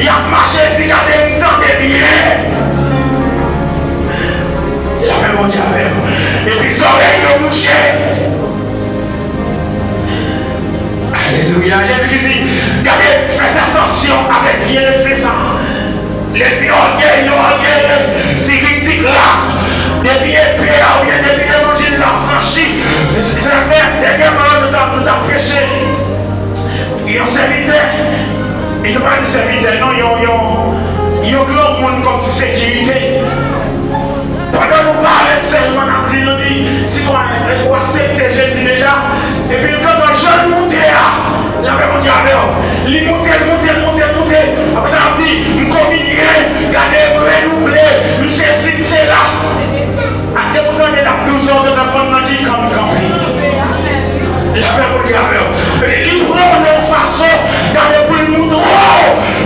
y ap mache di gade m tande byen. Lapè Bondye avè w. Epi zòrèy yo bouche. Alelouya. Jezi ki di, gade, fèt atansyon avèk vye leve sa. Leve ògèy yo, ògèy, ti rik, ti krak. Depi epe a oubyen depi levanjil la franchi. Se, se fè, dènyèman, nou t ap, nou t ap preche. Yon sèvitè, e nou pa di sèvitè, non, yon, yon, yon granmoun kòmsi sekirite. Pandan nou parèt sèlman, n ap di, nou di, sitwayen, ou aksepte Jezi deja? Epi l gentan jan l moute a, lapè Bondye avè w. Li moute, l moute, l moute, l moute. Apre sa, l ap di, m kominye, gade, m renouvle, m sesi, m sela. Ak de bout ane, l ap di w sa, w gentan konn nan ki kan m kanpe. Lapè Bondye avè w. Li pran w nan yon fason, gade, pou l moutre w,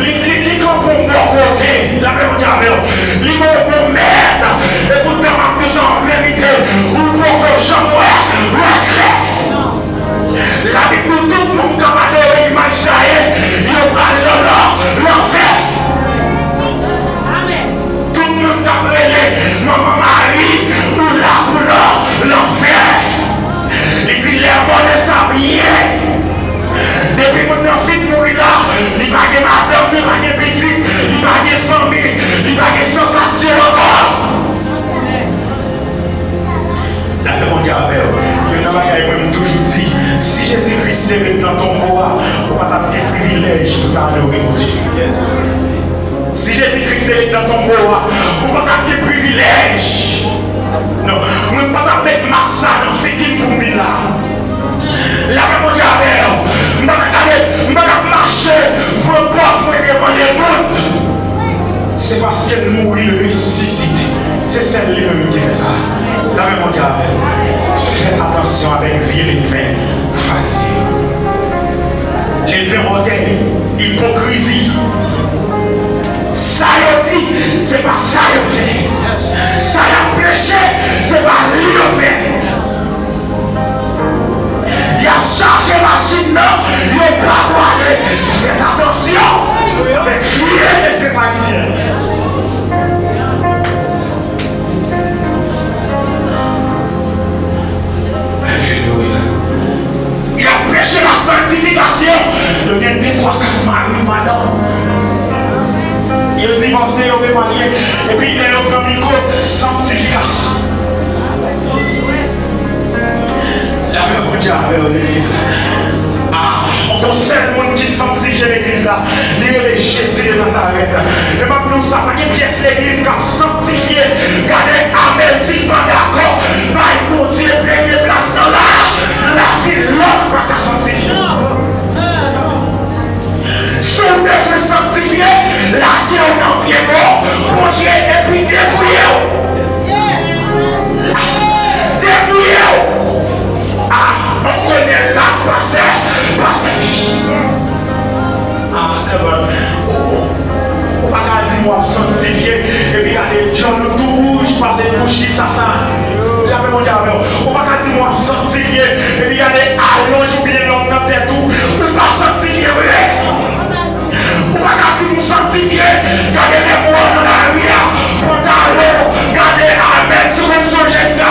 li, li, li kanpe w bò kote. Lapè Bondye avè w. Li gon bon mèt. Epoutan, m ap di w sa an verite, ou poko janm wè, wè klè. Labib di w tout moun k ap adore imaj taye, yo pral nan lan-, lanfè. Tout moun k ap rele manman Mari, ou la pou lan-, lanfè. Li di, lè bòne sa byen. Depi moun nan fin mouri la, li pa gen madanm, li pa gen pitit, li pa gen fanmi, li pa gen sansasyon ankò. Lapè Bondye avè w. Youn nan bagay mwen m toujou di, si Jezi Kris te ret nan tonbo a, ou pa t ap gen privilèj pou w ta adore Bondye. Si Jezi Kris te ret nan tonbo a, ou pa t ap gen privilèj. Non, mwen pa t ap met mas sa nan figi m pou m vin la. Lapè Bondye avè w. M pa t ap gade, m pa t ap mache, pran pòz mwen devan lemonn. Se paske l mouri, l resisite. Se sèl li menm ki fè sa. Lapè Bondye avè w. Fè atansyon avèk vye ledven farizyen. Ledven ògèy, ipokrizi. Sa yo di, se pa sa yo fè. Sa y ap preche, se pa li yo fè. Y ap chaje machin nan, yo pa pwale. Fèt atansyon avèk vye ledven farizyen. Alelouya. Y ap preche la sanktifikasyon. Yo gen de, twa, kat mari, madanm. Yo divòse, yo remarye. Epi lè yo pran mikwo, sanktifikasyon. Lapè Bondye avè w, legliz. Ah, gon sèl moun ki sanktifye legliz la. Li rele Jezi de Nazarèt. E m ap di w sa, pa gen pyès legliz k ap sanktifye. Gade, amèn, si l pa dakò, bay Bondye premye plas nan la, lavi lòt pa ka sanktifye. Si w bezwen sanktifye, lage w nan pye bon Bondye epi debouye w. Debouye w. Ah, on konnen la pase, pase. Ah, sèvant, ou, ou, ou pa ka di m w ap sanktifye, epi gade djòl ou tou wouj pase bouch ki sasa. Lapè Bondye avè w. Ou pa ka di m w ap sanktifye, epi gade alonj ou byen long nan tèt ou, ou pa sanktifye vre. Ou pa ka di m ou sanktifye, gade lè m wè w nan lari a, pantalon, gade amèn, si w konn sonje m,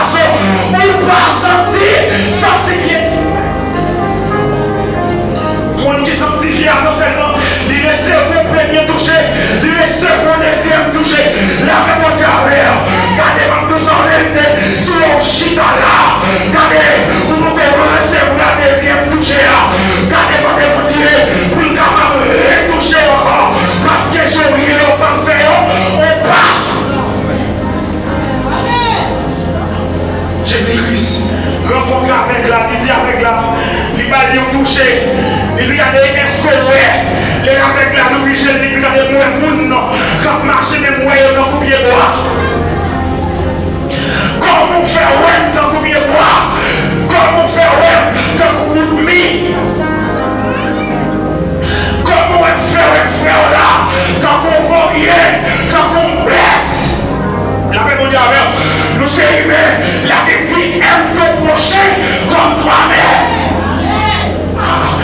Rankontre avèg la, li di avèg la, li ba l yon touche. Li di, "Gade, èske w wè?" Lè avèg la louvri je l, li di, "Gade, m wè moun k ap mache, men m wè yo tankou pye bwa." Kòman w fè wè m tankou pye bwa? Kòman w fè wè m tankou bout mi? Kòman w fè wè frè w la tankou yon vorye, tankou yon bèt? Lapè Bondye avè w. Nou se imen. Labib di, "Aime ton prochain comme toi-même." Ah,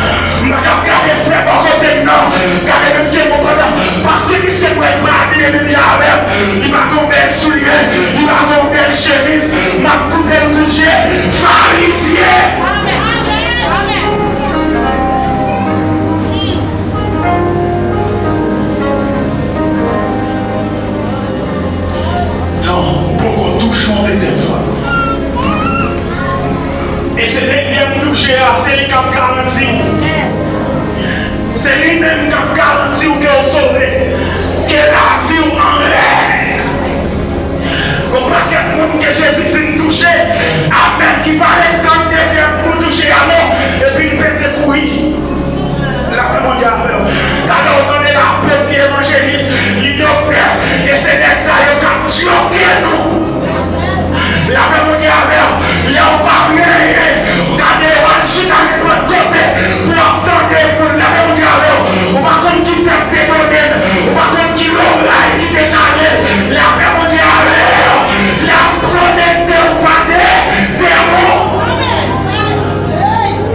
m pa t ap gade frè bò kote m nan. Gade menm ke mwen pandan. Paske piske mwen pa abiye menm jan avè m, li pa gen yon bèl soulye, li pa gen yon bèl chemiz, m ap koupe l kout je. Farizyen! Non, ou poko touche yon dezyèm fwa. E se dezyèm touche a, se li k ap garanti w. Se li menm k ap garanti w ke w sove, ke lavi w an règ. Gon pakèt moun ke Jezi fin touche, amèn, ki pa ret tann dezyèm pou touche a non, epi l pete kouri. Lapè Bondye avè w. Talè w tande lapot, li evanjelis, li doktè, e se nèg sa yo k ap djoke nou. Lapè Bondye avè w. Lè w pa genyen, gade w al chita nenpòt kote pou w ap tande moun. Lapè Bondye avè w. Ou pa konn ki tèt te donnen l, ou pa konn ki loray ki te kale l. Lapè Bondye avè w. L ap konekte w pa de demon.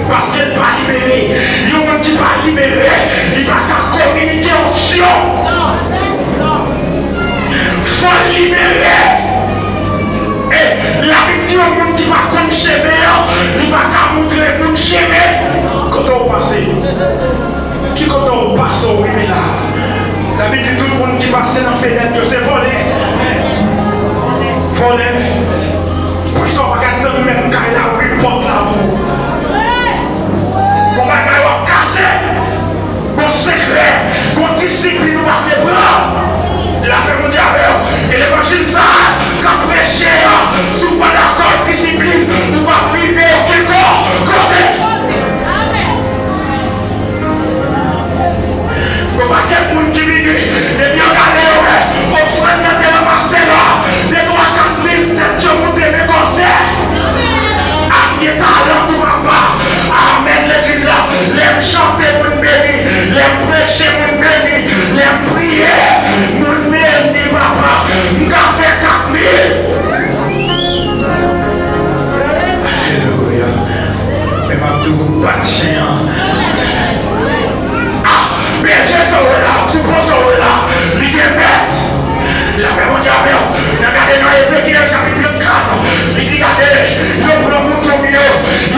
Paske l pa libere. Yon moun ki pa libere, li pa ka kominike onksyon. Fò l libere. E Labib di yon moun ki pa konn chemen an, li pa ka moutre moun chemen. Kote w pase? Ki kote w pase w rive la? Labib di tout moun ki pase nan fenèt yo se vòlè. Vòlè. Poukisa w pa ka tann menm kay la ouvri pòt la pou ou? Gon bagay w ap kache. Gon sekrè, gon disiplin ou pa vle pran. Lapè Bondye avè w. E levanjil sa a k ap preche a, si w pa dakò ak disiplin, ou p ap rive okenn ko-, kote. Gon pakèt moun ki vini, depi yo gade yo wè ofrann nan te ranmase la, de twa kat mil tèt yo moute men konsè. Ak gen talan tou papa. Amèn legliz la. Lè m chante moun beni, lè m preche moun beni, lè m priye moun beni papa. M ka fè kat mil. Alelouya. Men m ap di w bat chen an. Ah! Bèje sa w wè la, twoupo sa w wè la, li gen mèt. Lapè Bondye avè w. N a gade nan Ezekyèl chapit trannkat. Li di, gade, yo pran mouton m yo,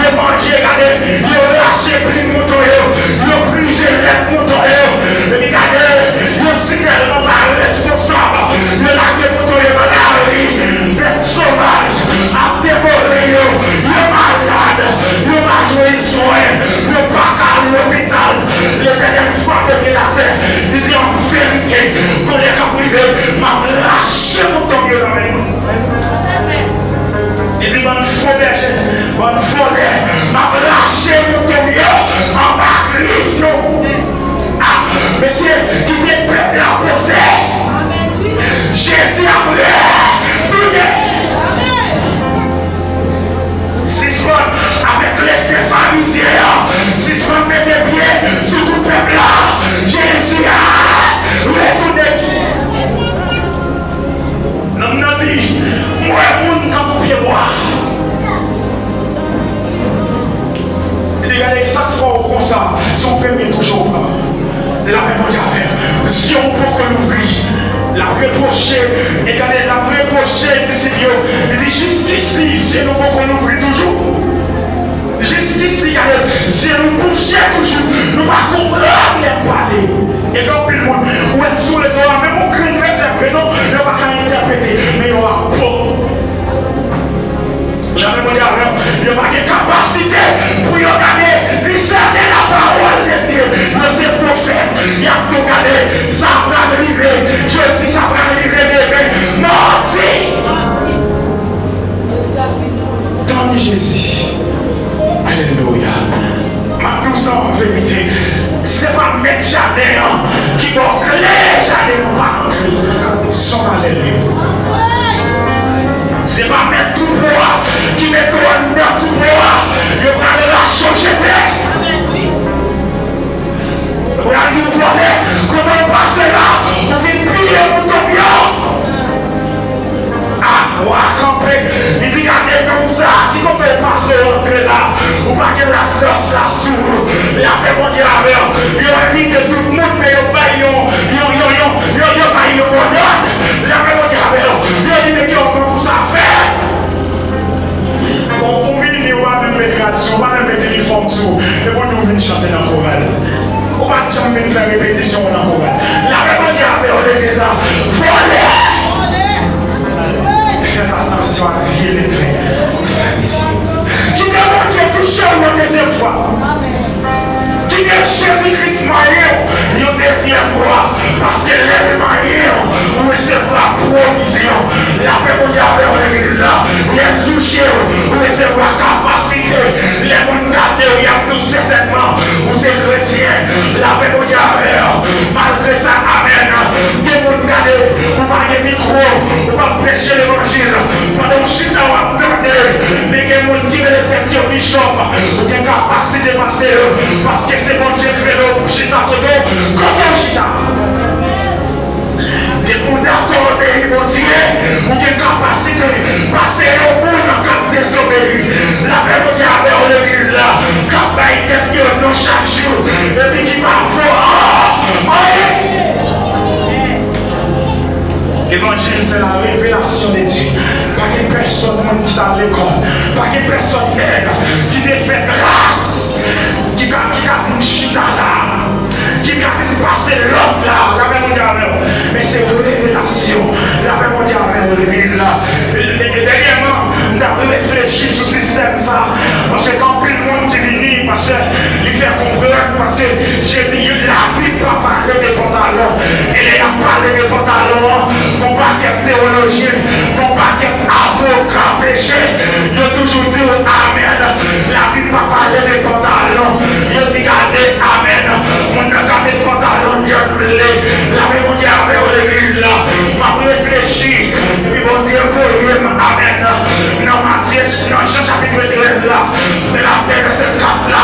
yo manje, gade, yo rache plim mouton yo, yo prije lèt mouton yo. Epi gade, yo sitèlman pa responsab, yo lage mouton yo nan lari, bèt sovaj ap devore yo, yo malad, yo pa jwenn swen, yo pa ka al lopital. Letènèl frape pye l atè, li di, an verite, gon lè k ap rive, m ap rache mouton m yo nan men nou. Li di, bann fo bèje, bann vòlè, m ap rache mouton m yo anba grif nou. Ah, mesye, kite pèp la poze. Jezi ap retounen. Sispann avèk lèdvye farizyen an. Sispann mete pye sou kou pèp la. Jezi ap retounen. Nonm nan di, "M wè moun tankou pye bwa." Li di, "Gade sa k fè w konsa, se w premye touche w pran." Lapè Bondye avè w. Zye w poko louvri. L ap repwoche, e gade, l ap repwoche disip yo. Li di, "Jiskisi, zye nou poko louvri toujou?" Jiskisi, gade, zye nou bouche toujou. Nou pa konprann lè m pale. E gen anpil moun, ou wè sou rezo a, menm yon grenn vèsè vre non, yo pa ka entèprete, men yo ap bon. Lapè Bondye avè w, yo pa gen kapasite pou yo gade, disène la parole de Dieu. Yo se pwofèt, y ap tou gade, sa pral rive, jodi, sa pral rive demen. Manti! Manti. Tann Jezi. Alelouya. M ap di w sa an verite. Se pa mèt jaden an ki ba w kle jaden an, pa antre. Se yon malè l ye pou ou. Se pa mèt twoupo a ki mete w anndan twoupo a. Yo pral rache w jete. Sa pral yon vòlè, kote w pase la, ou vin piye pou tonm yo. A, wa kanpe, li di, gade nonm sa a, ki kote w pase w antre la, ou pa gen ladrès la sou ou. Lapè Bondye avè w. Yo envite tout moun, men yo bay yon, yon, yon, yon, yo, yo bay yon mòdòd. Lapè Bondye avè w. Yo di, men ki w pran pou sa fè. Bon, ou vini, ou pa menm met rad sou ou, ou pa menm met inifòm sou ou, epi w di w vin chante nan koral. Ou pa t janm vin fè repetisyon w nan koral. Lapè Bondye avè w, legliz la. Vòlè! Fèt atansyon ak vye leve Farizyen. Kite Bondye touche w yon dezyèm fwa. Kite Jezi Kris manyen w yon dezyèm fwa, paske lè l manyen w, ou resevwa pwovizyon. Lapè Bondye avè w, legliz la. Lè l touche w, ou resevwa kapasite. Lè moun gade w, y ap di w sètènman ou se kretyen. Lapè Bondye avè w. Malgre sa, amèn. Gen moun gade w, ou pa gen mikwo, ou p ap preche levanjil. Pandan w chita, w ap tande, men gen moun ki rele tèt yo bichòp. Ou gen kapasite pase yo, paske se Bondye ki rele w pou chita kote w, kote w chita. Depi w dakò obeyi Bondye, ou gen kapasite pase yon moun k ap dezobeyi. Lapè Bondye avè w, legliz la, k ap bay tèt yo non chak jou, epi ki pa fè anyen. Levanjil se la revelasyon de Dye. Pa gen pèsonn moun ki t al lekòl. Pa gen pèsonn nèg ki te fè klas ki ka, ki ka vin chita la, ki ka vin pase lòd la. Lapè Bondye avè w. Men se revelasyon. Lapè Bondye avè w, legliz la. E, e, e dènyèman, m t ap reflechi sou sistèm sa. Paske gen anpil moun ki vini, paske li fè konprann, paske Jezi, Labib pa pale de pantalon. E lè y ap pale de pantalon an, gon pakèt teyolojyen, gon pakèt avoka peche, yo toujou di w amèn. Labib pa pale de pantalon. Yo di gade, amèn. Moun nan ka met pantalon l jan l vle. Lapè Bondye avè w, legliz la. M ap reflechi. Epi Bondye voye m, amèn, nan Matye, nan Jan chapit trèz la, frè la, vèsè kat la,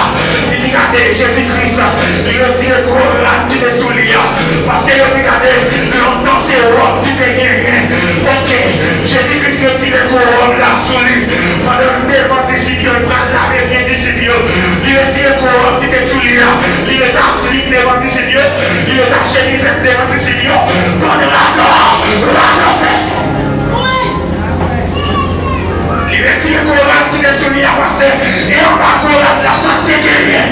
li di, gade, Jezi Kris, li retire gwo rad ki te sou li a, paske yo di, gade, lontan se wòb ki te genyen. Oke, Jezi Kris retire gwo wòb la sou li. Pandan l devan disip yo, l pral lave pye disip yo. Li retire gwo wòb ki te sou li a. Li ret a slip devan disip yo. Li ret a chemizèt devan disip yo. Bann radò, radòtè. Li retire gwo rad ki te sou li a, pastè. E anba gwo rad la, sa k te genyen?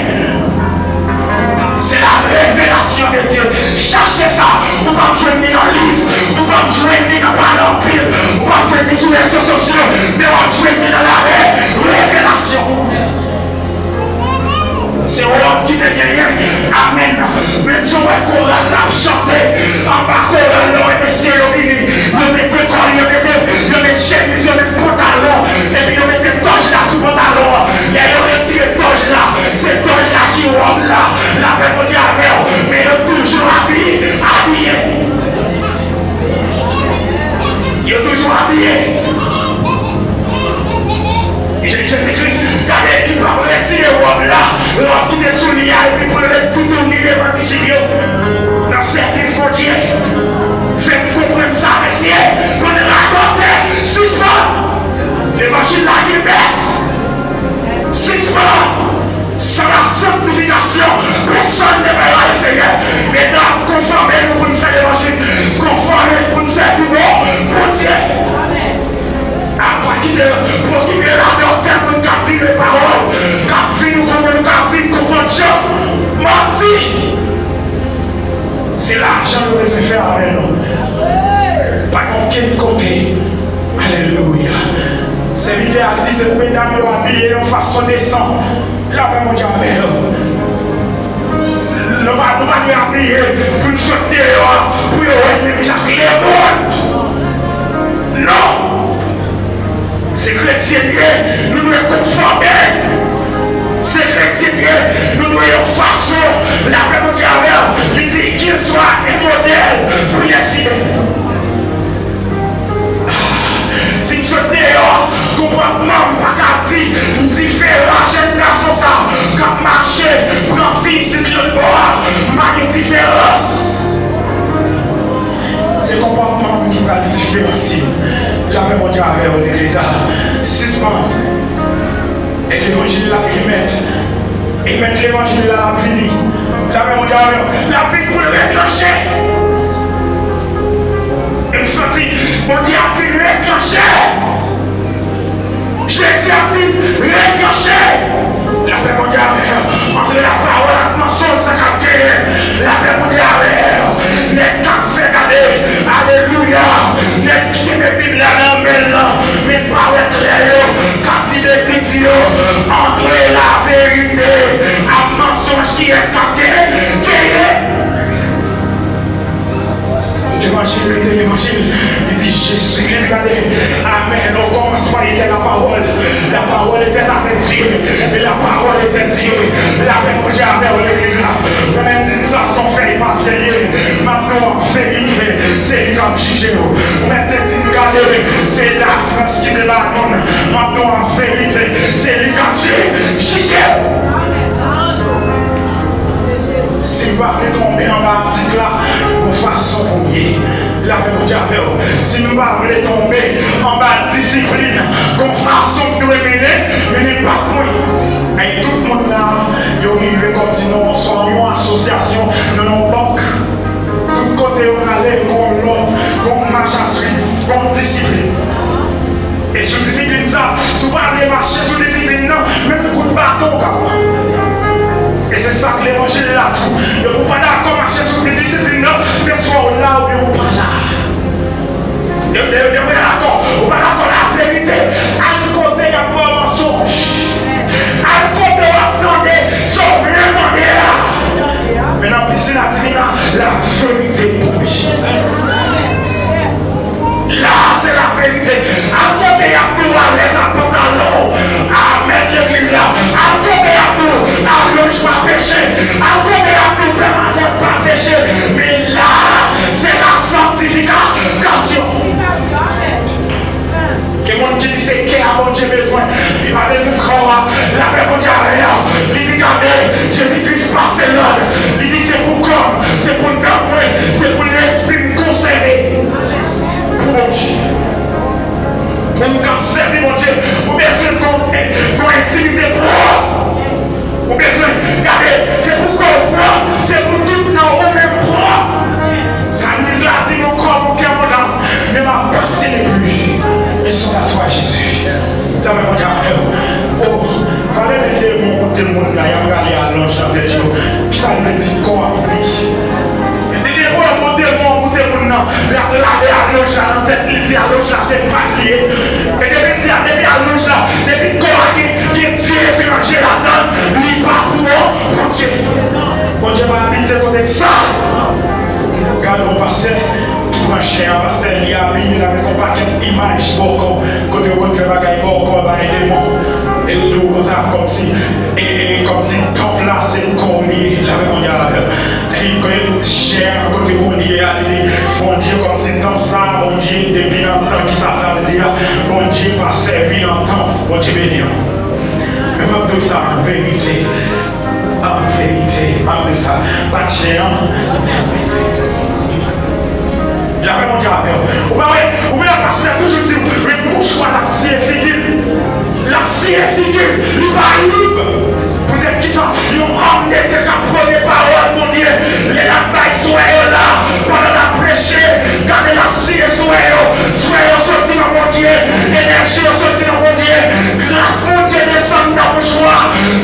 Se la revelasyon de Dye. Chache sa. Ou p ap jwenn li nan liv. Ou p ap jwenn li nan pale anpil. Ou p ap jwenn li sou rezo sosyo. Men w ap jwenn li nan la re-, revelasyon. Se wòb ki te genyen. Amèn. Menm jan w wè koral la ap chante, anba koral la, w wè mesye yo vini. Yo mete kòl, yo mete, yo met chemiz, yo met pantalon, epi yo mete tòj la sou pantalon an. Lè yo retire tòj la, se tòj la ki wòb la. Lapè Bondye avè w, men yo toujou abi-, abiye. Yo toujou abiye. Je-, Jezi Kris, gade, li p ap retire wòb la, wòb ki te sou li a, epi pou l ret toutouni devan disip yo nan sèvis Bondye. Fè m konprann sa, mesye. Bann radòtè, sispann. Levanjil la gen mèt. Sispann. San la sanktifikasyon, pèsonn ne verra le Seigneur. Medam, konfòme nou pou n fè levanjil. Konfòme n pou n sèvi Bon-, Bondye. Apa kite pwokipe radòtè moun k ap vire pawòl, k ap vin ou konprann, ou k ap vin konprann jan manti. Se lajan yo bezwen fè avè nou. Pa gen okenn kote. Alelouya. Sèvitè a di se pou medam yo abiye yon fason desan. Lapè Bondye avè yo. Nou pa, nou pa dwe abiye pou n sot deyò a, pou yo wè n menm jan ak lemonn. Non! Se kretyen n ye, nou dwe konfòme. Se kretyen n ye, nou dwe yon fason. Lapè Bondye avè w. Li di, qu'il soit un modèle pour les fidèles. Si m sot deyò, konpòtman m pa ka di m diferan jèn gason sa k ap mache, pran fi isit lòt bò a. M pa gen diferans. Se konpòtman m ki pral diferansye m. Lapè Bondye avè w, legliz la. Sispann. E levanjil la ki mèt. E mèt levanjil la ap vini. Lapè Bondye avè w. L ap vin pou l retranche. E m santi Bondye ap vin retranche. Jezi ap vin retranche. Lapè Bondye avè w. Antre lapawòl ak mansonj sa k ap genyen. Lapè Bondye avè w. Nèg k ap fè gade. Alelouya. Nèg ki kenbe Bib la nan men l lan. Men pawòl klè yo k ap di betiz yo. Antre laverite ak mansonj, kiyès k ap genyen? Genyen. Levanjil rete levanjil. Li di Jezi Kris, gade, amèn. Au commencement était la parole. La parole était avec Dieu. Et la parole était Dieu. Lapè Bondye avè w, legliz la. Ou menm di m sa se yon fèy papye l ye. M ap di w an verite, se li k ap jije w. Ou menm te di m gade, se Lafrans ki te ba nou l. M ap di w an verite, se li k ap ji-, jije w. Si m pa vle tonbe anba atik la, gon fason pou m ye. Lapè Bondye avè w. Si m pa vle tonbe anba disiplin, gon fason m dwe mennen, mennen pa mwen. Ay, tout moun la, yo rive kòmsi nan yon, swa yon asosyasyon, nan yon bank. Tout kote yo prale, gon lòd, gon mach a swiv, gon disiplin. E sou disiplin sa, si w pa vle mache sou disiplin nan, menm kout baton w ka pran. E se sa k levanjil la tou. Depi w pa dakò mache sou disiplin nan, se swa w la oubyen w pa la. Depi, depi, depi w pa dakò, ou pa dakò laverite, al kote y ap ba w mansonj. Al kote w ap tande sa w vle tande a. Men nan pisin a divin la, laverite pou Jezi. La a se laverite. Al kote y ap di w alèz ak pantalon w. Amèn, legliz la. Al kote y ap di w alonj pa peche. Al kote y ap di w pèmanant pa peche. Men la a se la sanktifikasyon. Gen moun ki di se kè a Bondye bezwen. Li pa bezwen kò a. Lapè Bondye avè w. Li di gade, Jezi Kris pase lòd. Li di se pou kò m, se pou nanm mwen, se pou lespri m konsève pou Bondye. Moun k ap sèvi Bondye, ou bezwen gon, gon entimite pwòp. Ou bezwen gade, se pou kò w pwòp, se pou tout nan ou menm pwòp. Salmis la di, mon corps, mon cœur, mon âme, ne m'appartiennent plus. Ils sont à toi, Jésus. Lapè Bondye avè w. O, valè de demon moute moun la, y ap rale alonj nan tèt yo. Kisa l vle di kò a pou li? Depi demon, demon moute moun nan, l ap lave alonj la nan tèt li, di alonj la se pa l li ye. E depi di a, depi alonj la, depi kò a gen, gen dye etranje ladan l, li pa pou Bondye. Bondye pa abite kote sal. Gade yon pastè ki pran chè a, pastè li abiye l avèk yon pakèt imaj bòkò, kote yo konn fè bagay bòkò bay demon. E l di w konsa, kòmsi, e, e, kòmsi tanp la se kò w li ye, lapè Bondye avè w. Li pran chè a kote Bondye a, li di, Bondye kòmsi tanp sa, Bondye depi nan tan ki sa sa l di a, Bondye pa sèvi nan tanp, Bondye beni w. Men m ap di w sa an verite, an verite, m ap di w sa, pa t chè an. Lapè Bondye avè w. Ou pa wè, ou wè pastè toujou di w, men mouchwa l ap siye figi l. L ap siye figi l, li pa lib. Poutèt kisa? Yon òm de Dye k ap pwone pawòl Bondye, lè l ap bay swè yo la, pandan l ap preche, gade l ap siye swè yo, swè yo soti nan Bondye, enèji yo soti nan Bondye, gras Bondye desann nan mouchwa,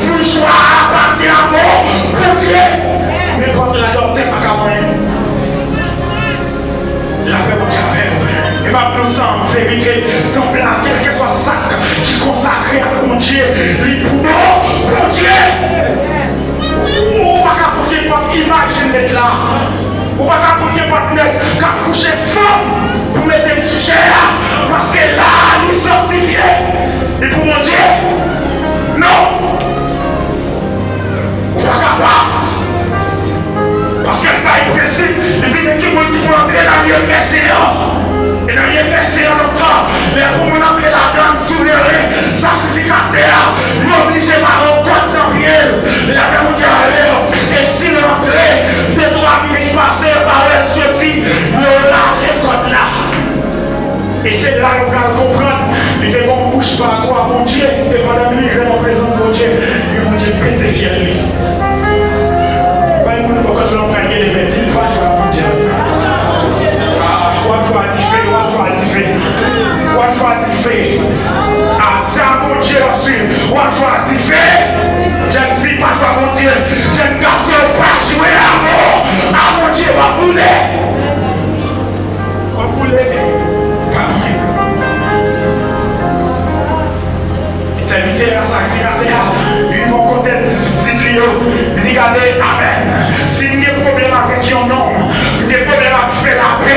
mouchwa a pati a bon Bondye. Nenpòt radòtè pa ka manyen l. Lapè Bondye avè w. E m ap di w sa an verite, tanp la, kèlkeswa Li pou Bondye? Non! Ou pa kapab! Paske l bay prensip, li di men ki moun ki pou antre nan lye trè sen an. E nan lye trè sen an, lontan, lè pou moun antre ladan l, souveren, sakrifikatè a, li oblije mare yon kòd nan pye l. E apre Bondye avè w. E si l antre, de twa minit pase, yo pa wè l soti, yo rale kòd la. E se la yo pral konprann li te gen yon bouch pa gou a Bondye, e pandan l rive nan prezans Bondye, epi Bondye pete fyèl li. Bay moun bò kote w la, pral gen lè pèdi, li pa jwe ak Bondye. Ah, w ap jwe a dife, w ap jwe a dife. W ap jwe a dife. Ah, se a Bondye w ap swiv. W ap jwe a dife. Jèn fi pa jwe a Bondye. Jèn gason pa jwe a Bon-, a Bondye, w ap boule. W ap boule. Pa bliye. Sèvitè a, sakrifikatè a, li rive yon kote, l di pitit li yo, li di, "Gade, amèn. Si m gen pwoblèm avèk yon nonm, m gen pwoblèm ak fè lapè,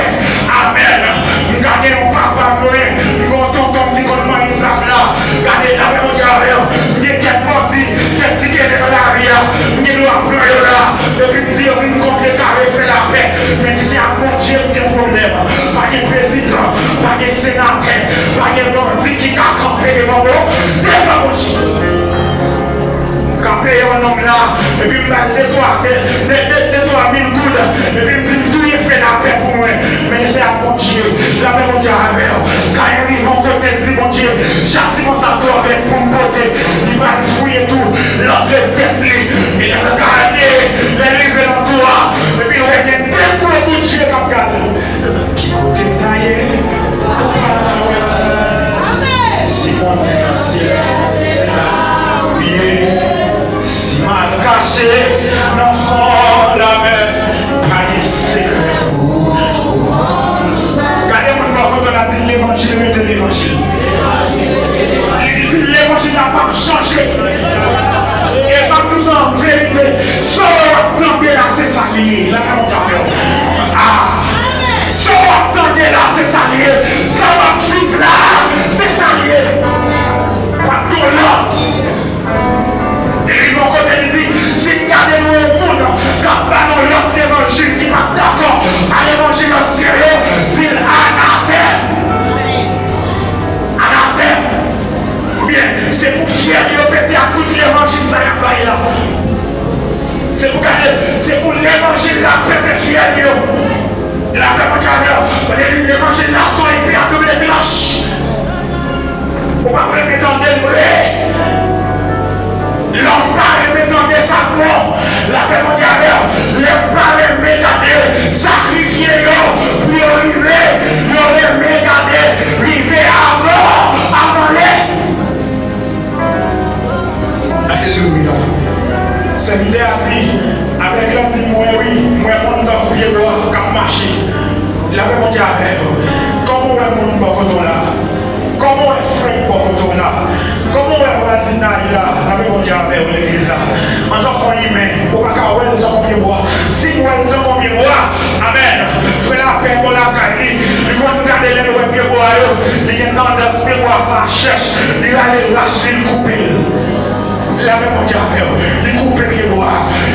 amèn. M ka gen yon papa mwen, m gen yon tonton m ki konn manyen zam la. Gade, lapè Bondye avè w. M gen kèk bandi, kèk ti kenbe nan lari a, m gen dwa pran yo la." Epi m di yo vin kontre kare fè lapè. Men si se ak Bondye m gen pwoblèm, pa gen prezidan, pa gen senatè, pa gen bandi ki ka kanpe devan Bon-, devan Bondye. M ka peye yon nonm la, epi m ba l de twa, de, de, de, de twa mil goud, epi m di m touye fè lapè pou mwen. Men se ak Bondye, lapè Bondye avè w. Kayen rive yon kote, l di Bondye, chatiman sa twò rèd pou m pote. Li pral fouye tou, l antre tèt li. E l gade, lè l rive nan tou a, epi l wè gen de gwo bout je k ap gade l. Ki kote m ta ye? Ou pa ta wè m. Si Bondye nan syèl, se la ou ye. Si m al kache nan fon lamè, pa gen sekrè pou ou. Gade moun bò kote w la, di l levanjil rete levanjil. Li di levanjil la p ap chanje. E m ap di w sa an verite, sa w ap tande la, se sa li ye. Lapè Bondye avè w. Ah. Sa w ap tande la, se sa li ye. Sa w ap viv la, se sa li ye. Pa t gen lòt. E li bò kote li di, si n gade nou yon moun k ap ba nou lòt levanjil ki pa t dakò a levanjil ansyen yo, di l anatèm. Anatèm. Oubyen, se pou fyèl yo pete ak tout levanjil sa y ap bay la. Se pou gade, se pou levanjil la pete fyèl yo. Lapè Bondye avè w. Paske levanjil la se yon epe a double tranch. Ou p ap renmen tande l vre. Lè w pa renmen tande sa k bon, lapè Bondye avè w. Lè w pa renmen gade sakrifye yo pou yo rive, yo renmen gade rive avan, avan lè. Alelouya. Sèvitè a di, avèg la di, m wè wi, m wè moun tankou pyebwa k ap mache. Lapè Bondye avè w. Kòman w wè moun bò kote w la? Kòman w wè frè bò kote w la? Kòman w wè vwazinay la? Lapè Bondye avè w, legliz la. Antanke yon imen, ou pa ka wè l tankou pyebwa. Si m wè l tankou pyebwa, amèn. Frè lapè bò lakay li, li konn gade lè l wè pyebwa yo, li gen tandans pyebwa sa chèch, li rale rach li, l koupe l. Lapè Bondye avè w. Li koupe pyebwa.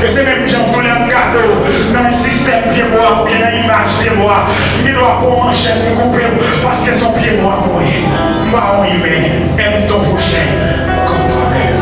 E se menm jan tou lè m gade w nan sistèm pyebwa oubyen nan imaj pyebwa, m gen dwa pran yon manchèt m koupe w paske se yon pyebwa mwen ye. M pa yon imen. Aime ton prochain comme toi-même.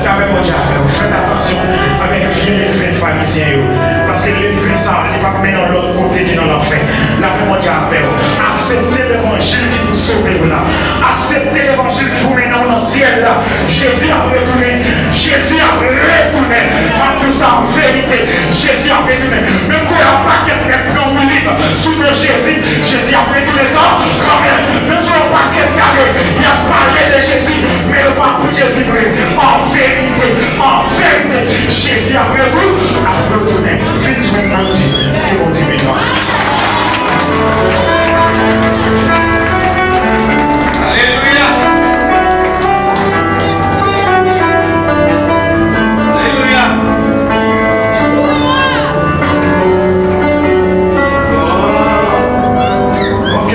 Lapè Bondye avè w. Fèt atansyon avèk vye ledven farizyen yo. Paske ledven sa a, li p ap mennen w lòt kote ke nan lanfè. Lapè Bondye avè w. Aksepte levanjil ki pou sove w la. Aksepte levanjil ki pou mennen w nan syèl la. Jezi ap retounen. Jezi ap retounen. M ap di w sa an verite. Jezi ap retounen. Menm kou yon pakèt nèg pran woulib sou do Jezi, Jezi ap retounen kan, kanmenm. Menm si yon pakèt gade, y ap pale de Jezi, men yo pa pou Jezi vre. An verite, an verite, Jezi ap retou-, ap retounen. Vin jwenn Bondye. Ke Bondye beni w. Alelouya. Alelouya. Ok.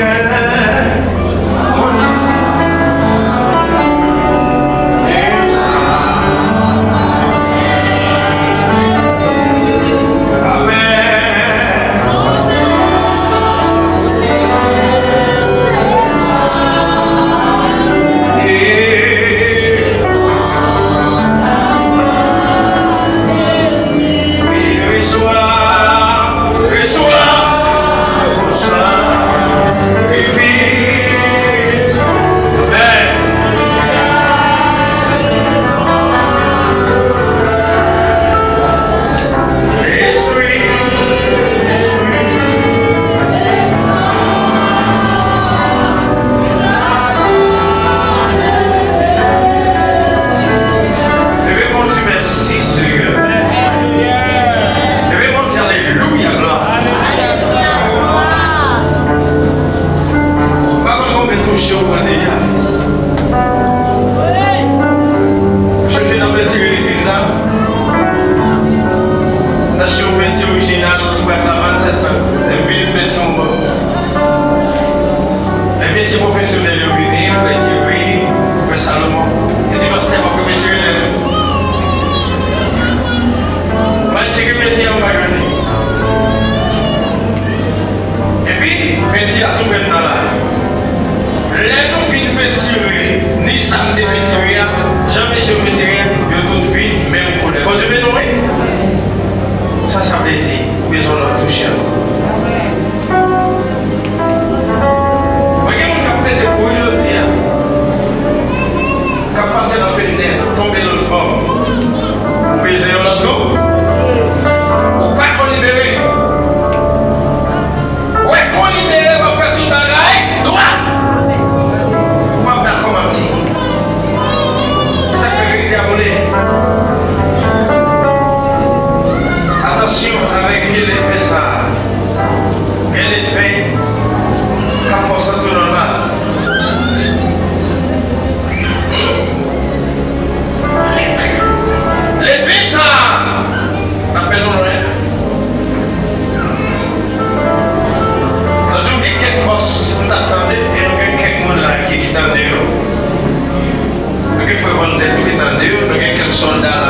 Sòlda